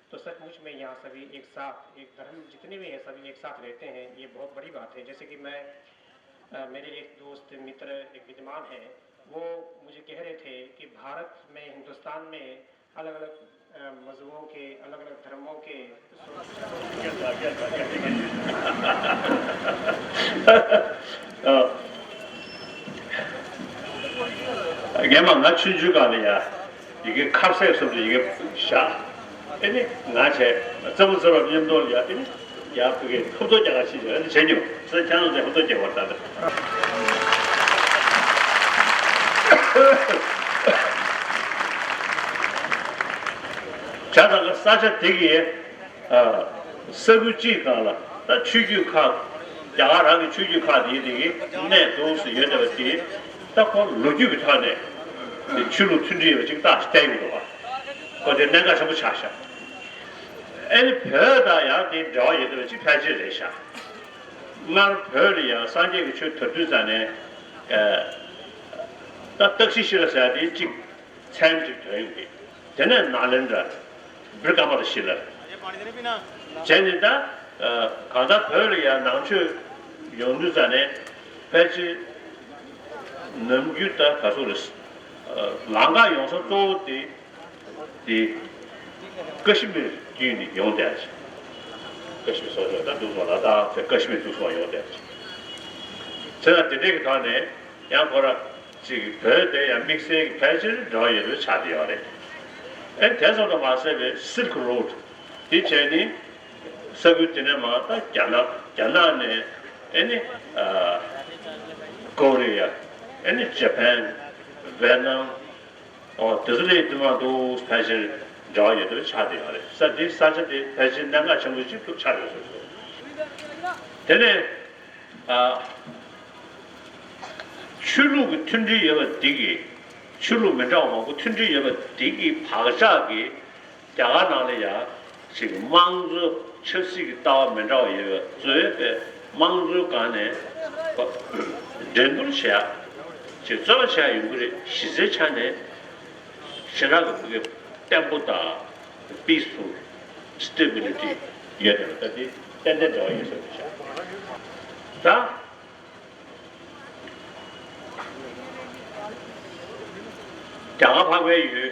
तो सचमुच में यहाँ सभी एक साथ, एक धर्म जितने भी हैं सभी एक साथ रहते हैं, ये बहुत बड़ी बात है। जैसे कि मैं अ, मेरे एक दोस्त मित्र एक विद्वान हैं, वो मुझे कह रहे थे कि भारत में, हिंदुस्तान में अलग अलग अ, मजहबों के, अलग अलग धर्मों के རྒན་མ་ང་ཆུང་ཆུང་སྒང་ལ་ཡ། ཡི་གེ་ཁ་ཟས་སོགས་ཀྱི་ཡི་གེ་བཞག་ཨེ་ནི་ང་བྱས་རྩེད་མོ་རྩེ་བ་མཉམ་དུ་ལ་ཡ་ཨེ་ནི་ཡ་ཕ་གི་ཧུབ་ཐོ་རྒྱག་ག་ཤི་ཟེར་ཨེ་ནི་བྱས་མྱོང་ས་ཁྱང་ལ་ཧུབ་ཐོ་རྒྱག་པར་ལྟ་ལ། བྱ་དང་ག་ས་ཆ་དེ་གི་ས་ཁུལ་གཅིག་སྒང་ལ་ད་ཆོས་བརྒྱུད་ཁག་རྒྱ་གར་རང་གི་ཆོས་བརྒྱུད་ཁག་དེ་དེ་གི་གནས་འདུག་སེ་ཡོད་བསྡད་པ་དེ་ད་ཁོ་ལོ་རྒྱུས་ཀྱི་ཐོག་ནས་དེ་ཆོས་ལུགས་མཐུན་སྒྲིལ་ཡོད་པ་ཅིག་རྟགས་ཤིག་བསྟན་ཡོང་འདུག་བ། ཁོ་དེ་གནད་འགག་ཆེན་པོ་ཆགས་ཤག་ཨེ་ནི་བོད་དང་ཡང་དེ་འབྲེལ་བ་ཡོད་བསྡད་པ་ཅིག་ཕལ་ཆེར་རེད་ཤག་སྔར་བོད་ལ་ཡང་སངས་རྒྱས་ཀྱི་ཆོས་དར་དུས་ཙམ་ནས་ད་སྟག་ཤི་ཤི་ལ་ཟེར་ཡ་དེ་གཅིག་མཚན་གཅིག་ཐོན་ཡོང་གི། དེ་ནས་ནཱ་ལེནྡྲ། བི་ཀྲ་མ་ཏ་ཤི་ལ། བྱས་ནས་ད་གང་ལྟར་བོད་ལ་ཡང་ནང་ཆོས་ཡོང་དུས་ཙམ་ནས་ཕལ་ཆེར་ནམ་རྒྱུན་ད་ག་ཚོད་རེད། ལམ་ཁ་ཡོང་ས་གཙོ་བོ་དེ། དེ་ཀ་ཤི་མིར་བརྒྱུད་ནས་ཡོང་བསྡད་ཅིང་། ཀ་ཤི་མིར་སོགས་ད་འདུག་སོང་ལ་དྭགས་ཚེ་ཀ་ཤི་མིར་འདུག་སོང་ཡོང་དེ། བྱས་ཙང་དེ་འདྲའི་གི་ཐོག་ནས་ཡང་ཁོ་ར་ཅིག་བོད་དེ་ཡང་དམིགས་བསལ་གྱི་ཕལ་ཆེར་འབྲེལ་བ་ཡོད་པའི་ཆ་དེ་ཡོད་རེད། ཨེ་དེ་ཙམ་དུ་མ་ཟད་པའི་སིལ་ཀི་རོཌ་དེ་བྱས་ནི་ས་ཁུལ་དེ་ནས་མར་ད་རྒྱ་ནག་རྒྱ་ནག་ནས་ཨེ་ནི་ཨ་ཀོ་རི་ཡ་ཨེ་ནི་ཇ་པན་ཝེ་ནམ། ཨོ་དེ་ཚོ་ལས་དུ་མ་འདུག་ཕལ་ཆེར་འབྲེལ་བ་ཡོད་པའི་ཆ་དེ་ཡོད་རེད། ས་དེ་ས་ཆ་དེ་ཕལ་ཆེར་གནད་འགག་ཆེན་པོ་ཞིག་ཏུ་ཆགས་ཡོད་ཟེར་སོང་། དེ་ནས་ཨ་ཆོས་ལུགས་ཀྱི་མཐུན་སྒྲིལ་ཡོད་པ་འདི་གིས་ཆོས་ལུགས་མི་འདྲ་བ་མང་པོ་མཐུན་སྒྲིལ་ཡོད་པ་འདི་གི་བག་ཆགས་ཀྱིས་རྒྱ་གར་ནང་ལ་ཡང་ཅིག་དམངས་གཙོ་ཆབ་སྲིད་ཀྱི་ལྟ་བ་མི་འདྲ་བ་ཡོད་པའི་གཙོས་པའི་དམངས་གཙོའི་སྒང་ནས་འགྲན་བསྡུར་བྱེད་ཡག་ཅིག་རྩོད་པ་བྱེད་ཡག་ཡོང་གི་རེད། གཞི་རྩའི་ཆ་ནས་ཞེ་དྲག་གི་བརྟན་པོ་དང་peaceful stability ཡོད་དེ་ད་དེ་ཏན་ཏན་འབྲེལ་བ་ཡོད་ཟེར་བ་ཤག་ད་རྒྱ་གར་འཕགས་པའི་ཡུལ་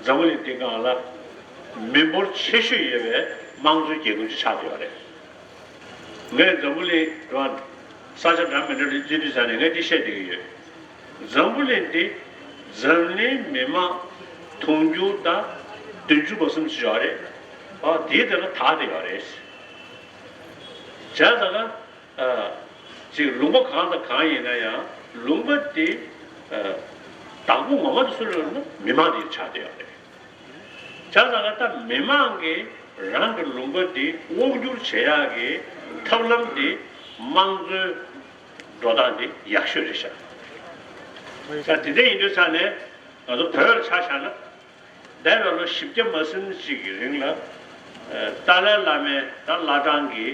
འཛམ་བུ་གླིང་འདིའི་སྒང་ལ་མི་འབོར་ཆེ་ཤོས་ཡོད་པའི་དམངས་གཙོའི་རྒྱལ་ཁབ་ཅིག་ཆགས་བསྡད་ཡོད་རེད། ངས་འཛམ་བུ་གླིང་འགྲོ་བ་ས་ཆ་འདྲ་མི་འདྲ་ལ་སླེབས་དུས་ཙ་ནས་ངས་འདི་བཤད་བསྡད་ཀྱི་ཡོད། འཛམ་བུ་གླིང་འདི་འཛམ་གླིང་མི་མང་དུང་ཕྱུར་དང་བདུན་ཅུ་པ་གསུམ་ཅིག་ཡོད་རེད། ཨ་དེའི་དེ་ལ་དར་བསྡད་ཡོད་རེད། བྱས་ཙང་ན། ཅིག་ལུང་པ་གང་དང་གང་ཡིན་ན་ཡང་ལུང་པ་དེ་བདག་པོ་ངོ་མ་དེ་སུ་རེད་ལབ་ན་མི་མང་དེ་ཆགས་བསྡད་ཡོད་རེད། བྱས་ཙང་ན་ད་མི་མང་གིས་རང་གི་ལུང་པ་དེ་དབང་བསྒྱུར་བྱེད་ཡག་གི་ཐབས་ལམ་དེ་དམངས་གཙོའི་འགྲོ་སྟངས་དེ་ཡག་ཤོས་རེད་ཤག་ད་དེ་འདྲ་ཡིན་དུས་ཙ་ནས་ང་ཚོ་བོད་ལ་ཆ་བཞག་ན། འདས་པའི་ལོ་བཞི་བརྒྱ་མ་ཟིན་ཞིག་གི་རིང་ལ། ཏཱ་ལའི་བླ་མས་ད་བླ་བྲང་གི་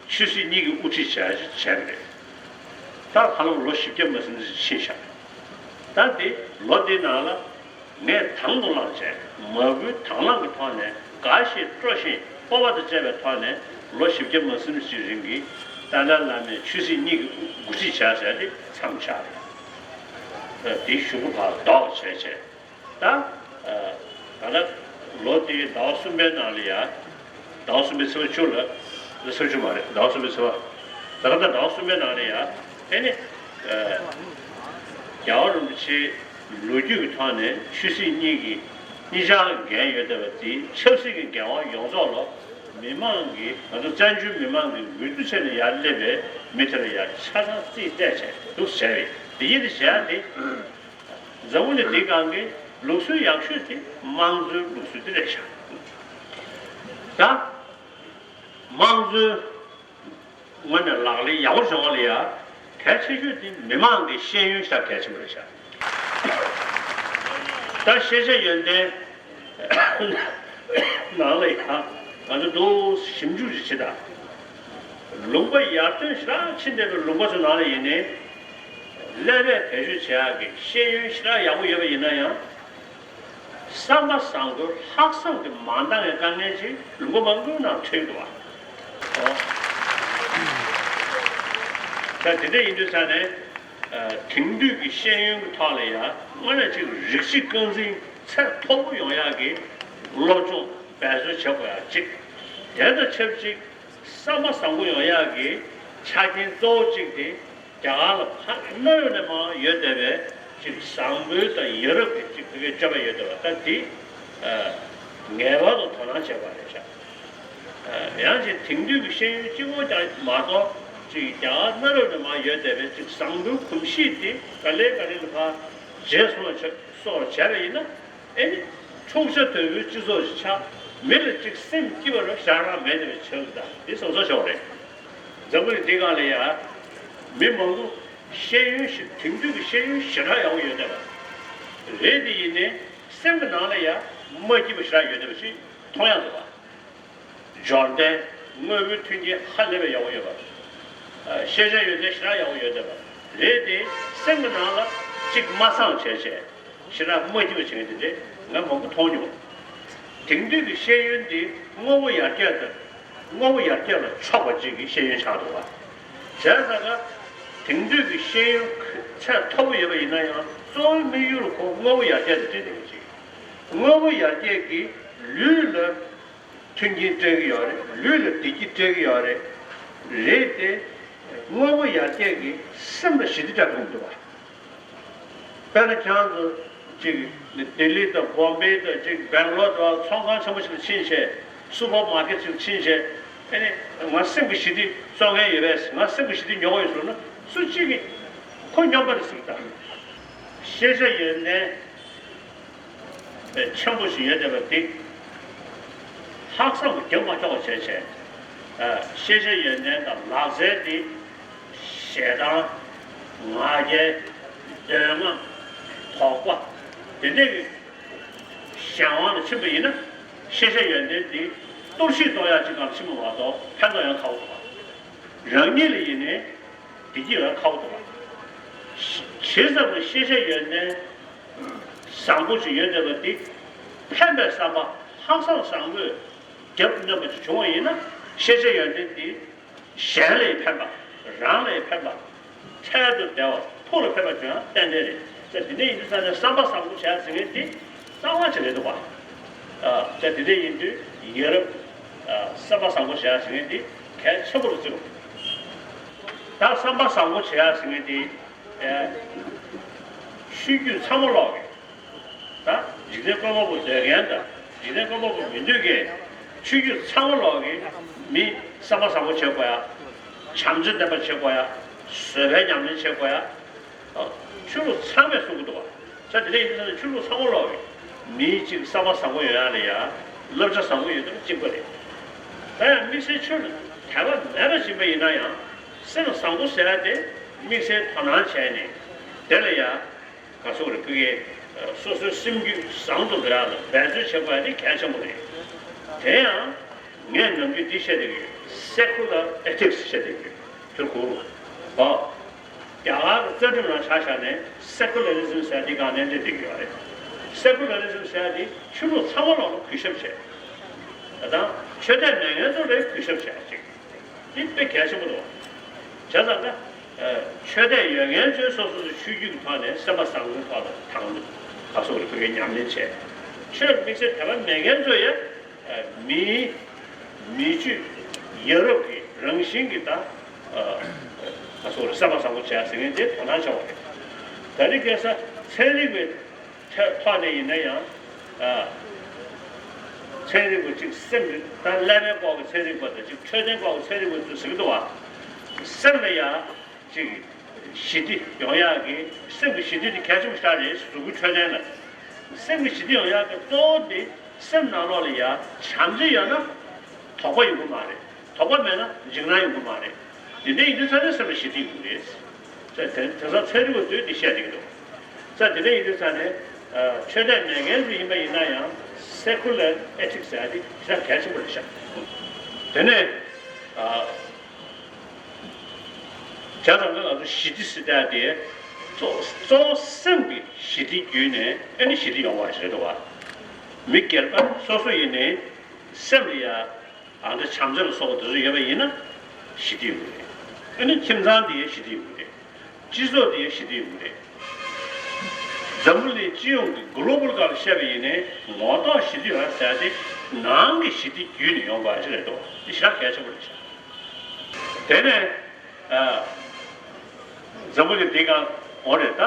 ཆོས་སྲིད་གཉིས་ཀྱི་དབུ་ཁྲིད་བྱས་བྱས་པ་རེད། ད་ཧ་ལམ་ལོ་བཞི་བརྒྱ་མ་ཟིན་ཞིག་ཕྱིན་ཤག་ད་འདི་ལོ་འདི་ནང་ལ་ངས་དང་དུ་བླངས་བྱས་མ་བསྐུལ་དང་བླངས་ཀྱི་ཐོག་ནས་དགའ་བཞིན་སྤྲོ་བཞིན་སྤོབས་པ་དང་བཅས་པའི་ཐོག་ནས་ལོ་བཞི་བརྒྱ་མ་ཟིན་ཞིག་རིང་གི་ཏཱ་ལའི་བླ་མའི་ཆོས་སྲིད་གཉིས་ཀྱི་འགོ་ཁྲིད་བྱས་བྱས་ཏེ་མཚམས་ཆགས་རེད། འདི་གཞུག་གུ་ཕར་ལྡོག་བྱས་བྱས། ད། ད་ལྟ་ལོ་དེའི་ཟླ་བ་གསུམ་པའི་ནང་ལ་ཡ། ཟླ་བ་གསུམ་པའི་ཚེས་པ་བཅུ་ལ། ཚེས་པ་བཅུ་མ་རེད། ཟླ་བ་གསུམ་པའི་ཚེས་པ། ད་ལྟ་ཟླ་བ་གསུམ་པའི་ནང་ལ་ཡ། ཨེ་ནི། རྒྱལ་བ་རིན་པོ་ཆེའི་ལོ་རྒྱུས་ཀྱི་ཐོག་ནས་ཆོས་སྲིད་གཉིས་ཀྱི་གཉིས་ཆར་འགན་ཡོད་བསྡད་པ་དེའི་ཆབ་སྲིད་ཀྱི་འགན་དབང་ཡོངས་རྫོགས་ལ་མི་མང་གིས་ང་ཚོ་བཙན་བྱོལ་མི་མང་གི་འོས་བསྡུ་བྱས་ནས་ཡར་སླེབས་པའི་མི་དེ་ལ་ཡ་ཆ་ཚང་རྩིས་སྤྲད་བྱས་འདུག་བྱས་པས་དེ་ཡིན་དེ་བྱས་ཏེ། འཛམ་བུ་གླིང་འདིའི་སྒང་གི་ལུགས་སྲོལ་ཡག་ཤོས་དེ་དམངས་གཙོའི་ལུགས་སྲོལ་དེ་རེད་ཤག་ད་དམངས་གཙོའི་ངོས་ནས་ལག་ལེན་ཡག་པོ་བྱུང་བ་ལ་ཡ་གལ་ཆེ་ཤོས་དེ་མི་མང་གི་ཤེས་ཡོན་ཞེ་དྲག་གལ་ཆེན་པོ་རེད་ཤག་ད་ཤེས་བྱ་ཡོན་ཏན་ནང་ལ་ཡ་ང་ཚོ་འདུག་ཞིབ་འཇུག་ཅིག་བྱེད་དང་། ལུང་པ་ཡར་ཐོན་ཞེ་དྲག་ཕྱིན་བསྡད་པའི་ལུང་པ་ཚོ་ནང་ལ་ཡིན་ནའི། ཀླད་པས་བེད་སྤྱོད་བྱེད་ཡག་གི་ཤེས་ཡོན་ཞེ་དྲག་ཡག་པོ་ཡོད་པ་ཡིན་ན་ཡང་། བསམ་པ་བཟང་པོའི་ལྷག་བསམ་གྱིས་མ་འདང་བའི་དཀའ་ངལ་ཅིག་ལུང་པ་མང་པོའི་ནང་འཕྲད་འདུག་བ། ད་དེ་འདྲ་ཡིན་དུས་ཙང་ནས་དེང་དུས་ཀྱི་ཤེས་ཡོན་གྱི་ཐོག་ལ་ཡང་དངོས་གནས་ཅིག་རིགས་གཅིག་རྐང་འཛིན་ཚད་མཐོ་པོ་ཡོང་ཡག་གི་སློབ་སྦྱོང་འབད་བརྩོན་བྱེད་དགོས་ཡག་གཅིག་དེ་དང་ཆབས་ཅིག་བསམ་པ་བཟང་པོ་ཡོང་ཡག་གི་ཆ་རྐྱེན་གཙོ་བོ་གཅིག་དེ་རྒྱ་གར་ལ་ཕར་གནའ་བོ་ནས་མར་ཡོད་བསྡད་པའི་ཅིག་བཟང་པོའི་དང་ཡ་རབས་ཀྱི་ཅིག་དེ་གའི་སྤྱོད་པ་ཡོད་བསྡད་པ་ད་དེ་ངེས་པར་དུ་དོ་སྣང་བྱེད་དགོས་རེད་ཤག་ཡང་ཅིག་དེང་དུས་ཀྱི་ཤེས་ཡོན་གཅིག་པོ་ཀྱང་མ་གཏོགས་ཅིག་རྒྱ་གར་གནའ་བོ་ནས་མར་ཡོད་བསྡད་པའི་ཅིག་བཟང་པོའི་གོམས་གཤིས་དེ་ག་ལེ་ག་ལེ་ལ་ཕར་བརྗེད་སོང་བ་ཆགས་སོང་བ་བྱས་པ་ཡིན་ན། ཨེ་ནི། འཁྲུག་ཆ་དོད་པོའི་སྤྱི་ཚོགས་ཤིག་ཆགས། མི་ལ་གཅིག་སེམས་སྐྱིད་པ་ར་ཞེ་དྲག་མེད་བསྡད་པའི་ཆགས་ཀྱི་ད་འདི་བསམ་བསམ་ཤོར་བ་རེད། འཛམ་བུ་གླིང་འདི་སྒང་ལ་ཡ། མི་མང་པོ་ཤེས་ཡོན་ཞིག་དེང་དུས་ཀྱི་ཤེས་ཡོན་ཞེ་དྲག་ཡག་པོ་ཡོད་བསྡད་པ་རེད། དེ་ཡིན་ནའི་སེམས་ཀྱི་ནང་ལ་ཡ་མ་སྐྱིད་པ་ཞེ་དྲག་ཡོད་བསྡད་པ་ཞིག་མཐོང་ཡག་འདུག་བ། འབྱོར་ལྡན་དངོས་པོའི་མཐུན་རྐྱེན་ཧ་ལས་པའི་ཡག་པོ་ཡོད་པ། ཤེས་བྱ་ཡོན་ཏན་ཞེ་དྲག་ཡག་པོ་ཡོད་བསྡད་པ་རེད་དེ་སེམས་ཀྱི་ནང་ལ་གཅིག་མ་བཟང་བྱས་བྱས་ཞེ་དྲག་མ་སྐྱིད་པ་བྱེད་མཁན་དེ་འདྲས་ང་མང་པོ་མཐོང་མྱོང་། དེང་དུས་ཀྱི་ཤེས་ཡོན་འདི་དངོས་པོ་ཡར་རྒྱས་དང་དངོས་པོ་ཡར་རྒྱས་ལ་ཕྱོགས་པ་གཅིག་གི་ཤེས་ཡོན་ཆགས་འདུག་བ། བྱས་ཙང་ཀ་དེང་དུས་ཀྱི་ཤེས་ཡོན་ཚད་མཐོ་པོ་ཡོད་པ་ཡིན་ན་ཡང་གཙོ་བོའི་དམིགས་ཡུལ་ཁོ་དངོས་པོ་ཡར་རྒྱས་དང་འབྲེལ་བསྡད་པ་ཅིག་དངོས་པོ་ཡར་རྒྱས་ཀྱིས་ལུས་ལ་ མཐུན་རྐྱེན་སྤྲད་ཀྱི་ཡོད་རེད། ལུས་ལ་བདེ་སྐྱིད་སྤྲད་ཀྱི་ཡོད་རེད། རེད་དེ། དངོས་པོ་ཡར་རྒྱས་ཀྱིས་སེམས་ལ་ཞི་བདེ་སྤྲད་ཐུབ་ཀྱི་འདུག་བ། དཔེར་ན་ཁྱེད་ཚོ་ཅིག་ལྡི་ལི་དང་བོམ་བེ་དང་ཅིག་སྦེང་ལོར་དང་ཚོང་ཁང་ཆེན་པོ་ཞིག་ལ་ཕྱིན་བྱས། སུ་པར་མར་ཀེཊ་ཞིག་ལ་ཕྱིན་བྱས། ཨ་ནི་ང་སེམས་ཀྱི་ཞི་བདེ་བཙོང་མཁན་ཡོད་པས། ང་སེམས་ཀྱི་ཞི་བདེ་ཉོ་གི་ཡོད་ཟེར་ན། སུ་གཅིག་གིས་ཁོ་སྨྱོན་པ་རེད་ཟེར་གྱི་ད། ཤེས་བྱ་ཡོན་ཏན་ཆེན་པོ་ཞིག་ཡོད་བསྡད་པ་འདི། ལྷག་བསམ་གྱིས་རྒྱབ་མ་འཁྱོག་པ་བྱས་བྱས། ཨ། ཤེས་བྱ་ཡོན་ཏན་དང་ལག་རྩལ་འདི་ཞེ་སྡང་། ང་རྒྱལ། འདོད་རྔམ། དོགས་པ། དེ་འདྲས་ཀྱི་གཞན་དབང་ལ་ཕྱིན་པ་ཡིན་ན། ཤེས་བྱ་ཡོན་ཏན་འདི་གཏོར་བཤིག་གཏོང་ཡག་ཅིག་སྒང་ལ་ཕྱིན་པ་མ་གཏོགས་ཕན་ཐོགས་ཡང་ཁག་པོ་འདུག་པ། རང་ཉིད་ལ་ཡིན་ནའི་བདེ་སྐྱིད་ཡོང་ཁག་པོ་འདུག་པ། ཇི་ཙམ་གྱི་ཤེས་བྱ་ཡོན་ཏན་བཟང་པོ་ཞིག་ཡོད་བསྡད་པ་འདི། ཕན་པའི་བསམ་པ་ལྷག་བསམ་བཟང་པོས་རྒྱབ་གནོན་པ་ཞིག་བྱུང་བ་ཡིན་ན། ཤེས་བྱ་ཡོན་ཏན་འདི་གཞན་ལ་ཡང་ཕན་པ། རང་ལ་ཡང་ཕན་པ། འཕྲལ་དུ་བདེ་བ་ཕུགས་ལ་ཕན་པ་བྱུང་ཡང་ཏན་ཏན་རེད། ད་དེ་འདྲ་ཡིན་དུས་ཙང་ནས་བསམ་པ་བཟང་པོ་བྱས་ཟེར་མཁན་དེ་རྩ་བ་ཆེ་རེད་འདུག་པ། ཨ། ད་དེ་འདྲ་ཡིན་དུས་ཡ་རབས། ཨ། བསམ་པ་བཟང་པོ་བྱས་ཟེར་མཁན་དེ་གལ་ཆེན་པོ་རེད་བརྩི་གི་འདུག་ད་བསམ་པ་བཟང་པོ་བྱས་ཟེར་མཁན་དེ། ཨ། ཆོས་བརྒྱུད་ཚང་མ་ལོག་གི། ད་འཇིག་རྟེན་དཀོན་མོ་པོ་འདོད་མཁན་དང་འཇིག་རྟེན་དཀོན་མོ་པོ་མི་འདོད་མཁན། ཆོས་བརྒྱུད་ཚང་མ་ལོག་གི་མི་བསམ་པ་བཟང་པོ་བྱེད་དགོས་ཡ། བྱམས་བརྩེ་ལྡན་པ་བྱེད་དགོས་ཡ། བཟོད་པའི་ཉམས་ལེན་བྱེད་དགོས་ཡ། ཨ། ཆོས་ལུགས་ཚང་མས་གསུང་གི་འདུག་པ། ད་དེ་འདྲ་ཡིན་དུས་ཆོས་ལུགས་ཚང་མ་ལོག་གི་མིའི་གཅིག་བསམ་པ་བཟང་པོ་ཡོང་ཡ་ལ་ཡ། བསླབ་བྱ་བཟང་པོ་ཡོད་དུས་གཅིག་པ་རེད། ད་ཡང་དམིགས་བསལ་ཆོས་ལ་དད་པ་མེད་པ་ཞིག་ཡིན་པ་ཡིན་ན་ཡང་། སེམས་བཟང་པོ་ཟེར་ཡ་དེ་དམིགས་བསལ་དོ་སྣང་བྱས་ནས། དེ་ལ་ཡ། ག་ཚོད་རེ་ཕུལ་གྱི། སོ་སོའི་སེམས་རྒྱུད་བཟང་དུ་འགྲོ་ཡག་ལ་འབད་རྩོལ་བྱེད་དགོས་ཡག་དེ་གལ་ཆེན་པོ་རེད། དེ་ཡང་ངས་ནམ་རྒྱུན་འདི་བཤད་བསྡད་ཀྱི་ཡོད། Secular Ethics བཤད་བསྡད་ཀྱི་ཡོད། དེ་གོ། ཨོ། རྒྱ་གར་གྱི་རྩ་ཁྲིམས་ནང་ཆ་བཞག་ནས་Secularism ཟེར་འདི་སྒང་ནས་འབྲེལ་བསྡད་ཀྱི་ཡོད་རེད། Secularism ཟེར་འདི་ཆོས་ལུགས་ཚང་མ་ལ་གུས་ཞབས་བྱས། ད་དང་ཆོས་དད་མེད་མཁན་ཚོ་ལ་གུས་ཞབས་བྱས་ཅིག་འདི་དཔེ་གལ་ཆེན་པོ་འདུག་བྱས་ཙང་ད། ཨ། ཆོས་དད་ཡོད་མཁན་ཚོས་སོ་སོ་སོའི་ཆོས་བརྒྱུད་ཀྱི་ཐོག་ནས་སེམས་པ་བཟང་པོའི་ཐོག་ལ་དང་། ག་ཚོད་རེ་ཕུལ་གྱི་ཉམས་ལེན་བྱས། ཆོས་དམིགས་བསལ་དད་པ་མེད་མཁན་ཚོས་ཡང་། ཨ། མིའི། མི་ཆོས། ཡ་རབས་ཀྱི་རང་བཞིན་གྱི་ད། ཨ། ག་ཚོད་རེ་སེམས་པ་བཟང་པོ་བྱས་ཟེར་མཁན་དེ་དོ་སྣང་བྱ་བ་རེད། ད་རེས་ཁ་སང་ཚན་རིག་པའི་ཐོག་ནས་ཡིན་ན་ཡང་། ཨ། ཚན་རིག་པ་གཅིག་སེམས་ཀྱི་ད་ཀླད་པའི་སྐོར་གྱི་ཚན་རིག་པ་དང་གཅིག་འཕྲོད་བསྟེན་སྐོར་གྱི་ཚན་རིག་པ་ཚོས་ཟེར་གྱི་འདུག་བ། སེམས་ལ་ཡ་གཅིག་ཞི་བདེ་ཡོང་ཡག་གི། སེམས་ཀྱི་ཞི་བདེ་དེ་གལ་ཆེན་པོ་ཞིག་རེད། གཟུགས་པོའི་འཕྲོད་བསྟེན་ལ། སེམས་ཀྱི་ཞི་བདེ་ཡོང་ཡག་གི་གཙོ་བོ་དེ་སེམས་ནང་ལོགས་ལ་ཡ་བྱམས་བརྩེ་ཡོད་ན་དོགས་པ་ཡོང་གི་མ་རེད། དོགས་པ་མེད་ན་འཇིགས་སྣང་ཡོང་གི་མ་རེད། དེ་འདྲ་ཡིན་དུས་ཙང་ནས་སེམས་ལ་ཞི་བདེ་ཡོང་གི་རེད། ད་དེ་དེང་སང་ཚན་རིག་པ་ཚོས་འདི་བཤད་བསྡད་ཀྱི་འདུག་ད་དེ་འདྲ་ཡིན་དུས་ཙང་ནས། ཨ། ཆོས་དད་མེད་མཁན་ཚོ་ཡིན་པ་ཡིན་ན་ཡང་། Secular Ethics ཟེར་ཡ་དེ་ཞེ་དྲག་གལ་ཆེན་པོ་རེད་ཤག་དེ་ནས། ཨ། བྱས་ཙང་ང་ཚོ་ཞི་བདེ་ཟེར་ཡ་དེ་གཙོ་གཙོ་བོ་སེམས་ཀྱི་ཞི་བདེ་བརྒྱུད་ནས་ཨ་ནི་ཞི་བདེ་ཡོང་བ་ཞིག་རེད་འདུག་བ། མི་སྒེར་པ་སོ་སོ་ཡིན་ནའི་སེམས་ལ་ཡ། ཨ། འདྲ་བྱམས་བརྩེ་ལ་སོགས་པ་དེ་ཚོ་ཡོད་པ་ཡིན་ན་ཞི་བདེ་ཡོང་གི་རེད། ཨ་ནི་ཁྱིམ་ཚང་དེ་ཡང་ཞི་བདེ་ཡོང་གི་རེད། སྤྱི་ཚོགས་དེ་ཡང་ཞི་བདེ་ཡོང་གི་རེད། འཛམ་བུ་གླིང་སྤྱི་ཡོངས་ཀྱི་གོ་ལོ་བལ་སྒང་ལ་བཤད་པ་ཡིན་ནའི་ངོ་ཐོག་ཞི་བདེ་ཡོང་ཡ་ཟེར་ཡ་དེ་ནང་གི་ཞི་བདེ་བརྒྱུད་ནས་ཡོང་དགོས་ཡ་ཞིག་རེད་འདུག་དེ་ཞེ་དྲག་གལ་ཆེན་པོ་རེད་ཤག་དེ་ནས། ཨ། འཛམ་བུ་གླིང་འདི་སྒང་འོང་རེད་ད།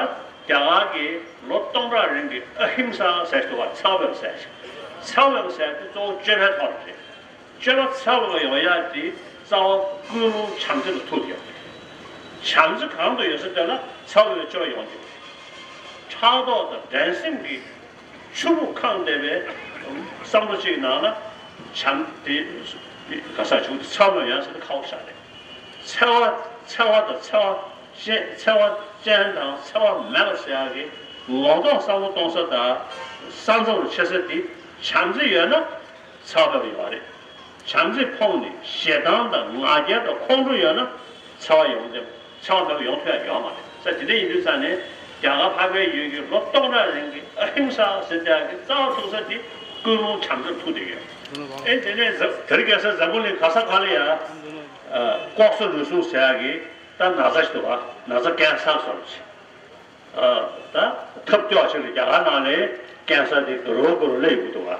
རྒྱ་གར་གྱིས་ལོ་སྟོང་ཕྲག་རིང་གི་ཨ་ཧིང་སཱ་ཟེར་ཞིག་འདུག་བ། འཚེ་བ་མེད་པ་ཟེར་ཞིག་འཚེ་བ་མེད་པ་ཟེར་དེ་གཙོ་བོ་སྤྱོད་པའི་ཐོག་ལ་རེད། སྤྱོད་པ་འཚེ་བ་མེད་པ་ཡོང་ཡ་དེ་རྩ་བ་ཀུན་སློང་བྱམས་བརྩེ་ལ་ཐུག་ཡོད་རེད། བྱམས་བརྩེ་གང་དུ་ཡོད་ས་དེ་ལ་འཚེ་བ་མེད་པའི་སྤྱོད་པ་ཡོང་གི་རེད། ཕྲག་དོག་དང་འགྲན་སེམས་ཀྱི་ཆུ་བུར་ཁེངས་བསྡད་པའི་བསམ་བློ་གཅིག་ནང་ལ་བྱམས་དེ་ག་ས་བྱུང་དེ་འཚེ་བ་མེད་པ་ཡོང་ས་དེ་ཁག་པོ་ཞིག་རེད། འཚེ་བ་འཚེ་བ་དང་འཚེ་བ་ཅན། འཚེ་བ་ཅན་དང་འཚེ་བ་མེད་པ་ཟེར་ཡག་གི་ངོ་ཐོག་བསམ་བློ་གཏོང་ས་དང་ས་མཚམས་ལ་ཕྱེ་ས་དེ། བྱམས་བརྩེ་ཡོད་ན་འཚེ་བ་མེད་པ་ཡོད་རེད། བྱམས་བརྩེ་ཕོངས་ནས་ཞེ་སྡང་དང་ང་རྒྱལ་དང་ཁོང་ཁྲོ་ཡོད་ན་འཚེ་བ་ཡོང་དེ། འཚེ་བ་མེད་པ་ཡོང་ཐུབ་ཡག་ཡོད་མ་རེད། ས་དེ་འདྲ་ཡིན་དུས་ཙང་ནས་རྒྱ་གར་འཕགས་པའི་ཡུལ་གྱི་ལོ་སྟོང་ཕྲག་རིང་གི་ཨ་ཧིང་སཱ་ཟེར་ཡག་གི་རྩ་བ་ཐུག་ས་དེ་ཀུན་སློང་བྱམས་བརྩེ་ཐུག་བསྡད་ཡོད། ཨེ་དེ་ནས་འཛམ་དེ་རིང་ཁ་སང་འཛམ་བུ་གླིང་ག་ས་ག་ལ་ཡ། ཨ། ལྐོག་ཟ་རུལ་སུངས་ཟེར་ཡག་གི་ད་ན་ཚ་ཞིག་འདུག་བ། ན་ཚ་ཀན་སར་ཟེར་བ་ཞིག་ཨ། ད་ཐབས་སྐྱོ་ཞིག་ལ་རྒྱ་གར་ནང་ལ་ཀན་སར་དེ་དུ་རུ་གུ་རུ་སླེབས་ཡོང་གི་འདུག་བ།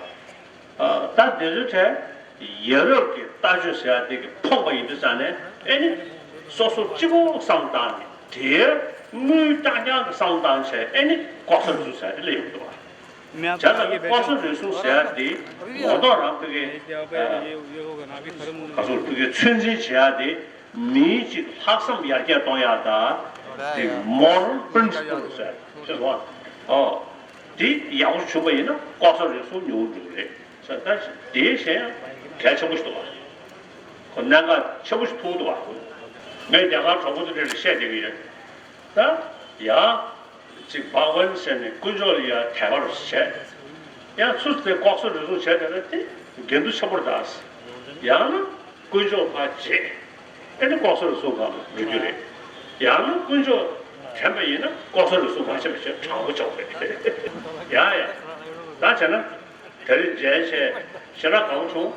ཨ། ད་དེ་ཚོའི་གྲས་ ཡ་རབས་ཀྱི་ལྟ་སྤྱོད་ཟེར་ཡ་དེ་གི་ཕོངས་པ་ཡིན་དུས་ཙང་ནས་ཨེ་ནི་སོ་སོ་གཅིག་པོ་བསམ་བཏང་ནས་དེའི་དངུལ་རྐྱང་རྐྱང་གི་བསམ་བཏང་བྱས་ཨེ་ནི་ལྐོག་ཟ་རུལ་སུངས་ཟེར་ཡ་དེ་སླེབས་ཡོང་འདུག་བ། བྱས་ཙང་ལྐོག་ཟ་རུལ་སུངས་ཟེར་ཡ་དེ་ངོ་ཐོག་རང་ཕ་གི་ག་ཚོད་ཕ་གི་ཚོད་འཛིན་བྱེད་ཡ་དེ། མིའི་གཅིག་ལྷག་བསམ་ཡར་རྒྱས་གཏོང་ཡག་དང་དེ་moral principle ཟེར་ཤེས་སོང་ཨ། ཨོ། དེ་ཡག་པོ་བྱུང་པ་ཡིན་ན་ལྐོག་ཟ་རུལ་སུངས་ཉུང་རུ་འགྲོ་གི་རེད་ཟེར། ད་དེའི་གཞན་ཡང་གལ་ཆེན་པོ་ཞིག་འདུག་ག་ཁོ་གནད་འགག་ཆེན་པོ་ཞིག་ཐུག་འདུག་ག་ངས་རྒྱ་གར་གྲོགས་པོ་དེ་འདྲ་ལ་བཤད་བསྡད་ཀྱི་ཡོད། ད་ཡང་ཅིག་བྷག་ཝན་ཟེར་ནས་དཀོན་མཆོག་ལ་ཡ་དད་པ་རུ་བྱས། ཡང་ཚུར་དེ་ལྐོག་ཟ་རུལ་སུངས་བྱས་བསྡད་ན་དེ་འགལ་འདུ་ཆེན་པོ་རེད་ད། ཡང་ན་དཀོན་མཆོག་ཕར་བརྗེད། ཨེ་ནི་ལྐོག་ཟ་རུལ་སུངས་སྒང་ལ་འགྲོ་རྒྱུ་རེད། ཡང་ན་དཀོན་མཆོག་དྲན་པ་ཡིན་ན་ལྐོག་ཟ་རུལ་སུངས་མ་བྱས་པ་བྱས་དྲང་པོ་ཆོག་རེད། ཡ་ཡ། ད་བྱས་ན། དེ་རིང་མཇལ་བྱས་ཞེ་དྲག་དགའ་པོ་བྱུང་།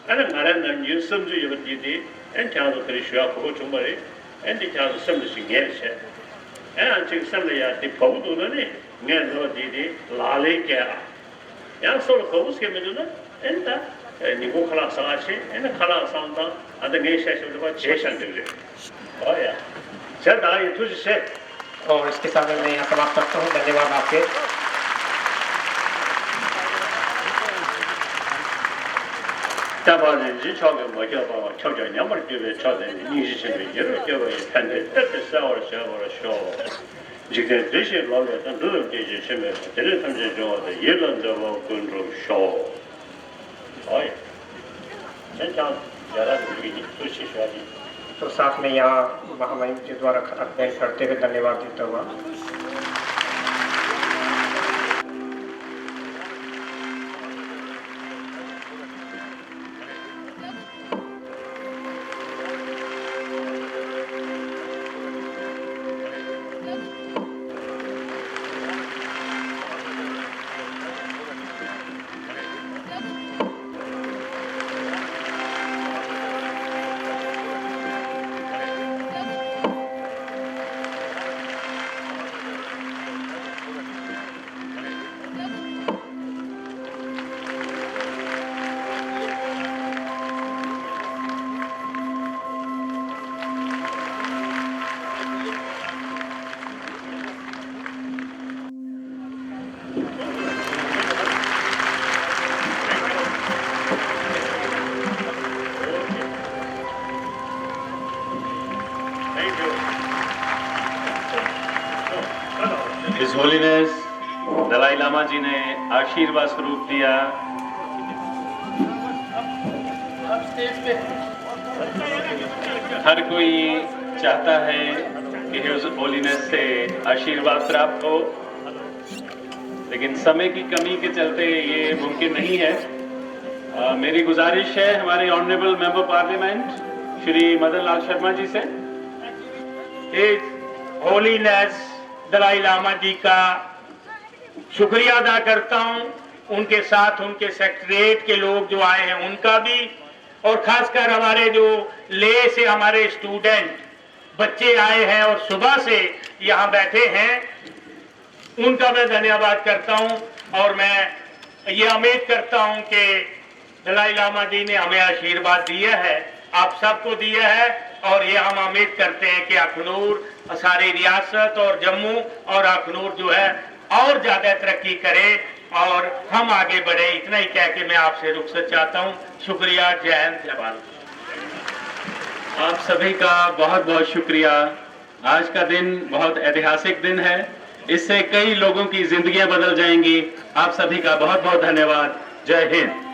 ཨ་ནི་ང་རའི་ནམ་རྒྱུན་བསམ་ཚུལ་ཡོད་པ་འདི་དེ་ཨེ་ཁྱེད་རང་ཚོ་དེ་རིང་ཞུ་ཡག་གོ་སྐབས་བྱུང་བ་རེད། ཨེ་འདི་ཁྱེད་རང་ཚོ་སེམས་ལ་ཞིག་ངེས་བྱས། ཨེ་ཨ་ཅིག་སེམས་ལ་ཡ་འདི་བབས་འདུག་ན་ནི་ངས་འདི་བ་འདི་དེ་ལག་ལེན་བཀལ་ཨ། ཡང་སོ་ལ་གོ་བོ་སྐྱེ་མི་འདུག་ན་ཨེ་ད་ཉིན་གུང་ཁ་ལག་ཟ་བ་ཆེ་ཨེ་ན་ཁ་ལག་བསམ་དང་ཨ་ད་ངས་བཤད་ཤོག་འདི་བ་བརྗེད་ཤག་འགྲིག་རེད། ཨོ་ཡ། བྱས་ད་ཡིན་ཐུགས་རྗེ་ཆེ། और इसके साथ में मैं यहाँ समाप्त करता हूँ। धन्यवाद आपके। ཁྱབ་པ་རིན་ཆེན་མཆོག་གིས་མ་ཁྱབ་པ་ཁྱབ་ཀྱང་ཉམས་པར་གྱུར་པའི་མཆོག་དེ་ནི་སྙིང་རྗེ་ཆེན་པོས་ཡེ་རུ་སྐྱོབ་པ་ཡི་ཕན་བདེ་གཏེར་དེ་གསལ་བར་བྱ་བར་ཤོག་འཇིག་རྟེན་བདེ་ཞིང་ལོག་ལས་དང་འགྲོ་བའི་སྐྱེ་མཆེད་ཆེན་པོའི་དེ་རིང་ཐམས་ཅད་འབྱུང་བ་དང་ཡིད་ལ་འདོད་པ་ཀུན་འགྲུབ་ཤོག་ཨོ་ཡ། ཁྱེད་ཅག་རྒྱ་ར་གི་ཡིག་ཐུགས་རྗེ་ཆེ་ཞུ་བ་ཡིན། तो साथ में यहाँ महामहिम के द्वारा खत भेंट करते हुए धन्यवाद देता हुआ। His Holiness Dalai Lama जी ने आशीर्वाद स्वरूप दिया। हर कोई चाहता है कि His Holiness से आशीर्वाद प्राप्त हो, लेकिन समय की कमी के चलते ये मुमकिन नहीं है। अ, मेरी गुजारिश है हमारे Honourable Member Parliament श्री मदन लाल शर्मा जी से, His Holiness दलाई लामा जी का शुक्रिया अदा करता हूं, उनके साथ उनके सेक्रेटेरिएट के लोग जो आए हैं उनका भी, और खासकर हमारे जो ले से हमारे स्टूडेंट बच्चे आए हैं और सुबह से यहां बैठे हैं, उनका मैं धन्यवाद करता हूं। और मैं ये उम्मीद करता हूं कि दलाई लामा जी ने हमें आशीर्वाद दिया है, आप सबको दिया है, और ये हम उम्मीद करते हैं कि अखनूर, सारी रियासत और जम्मू और अखनूर जो है और ज्यादा तरक्की करे और हम आगे बढ़े। इतना ही कह के मैं आपसे रुखसत चाहता हूं। शुक्रिया। जय हिंद, जय भारत। आप सभी का बहुत बहुत शुक्रिया। आज का दिन बहुत ऐतिहासिक दिन है, इससे कई लोगों की जिंदगियां बदल जाएंगी। आप सभी का बहुत बहुत धन्यवाद। जय हिंद।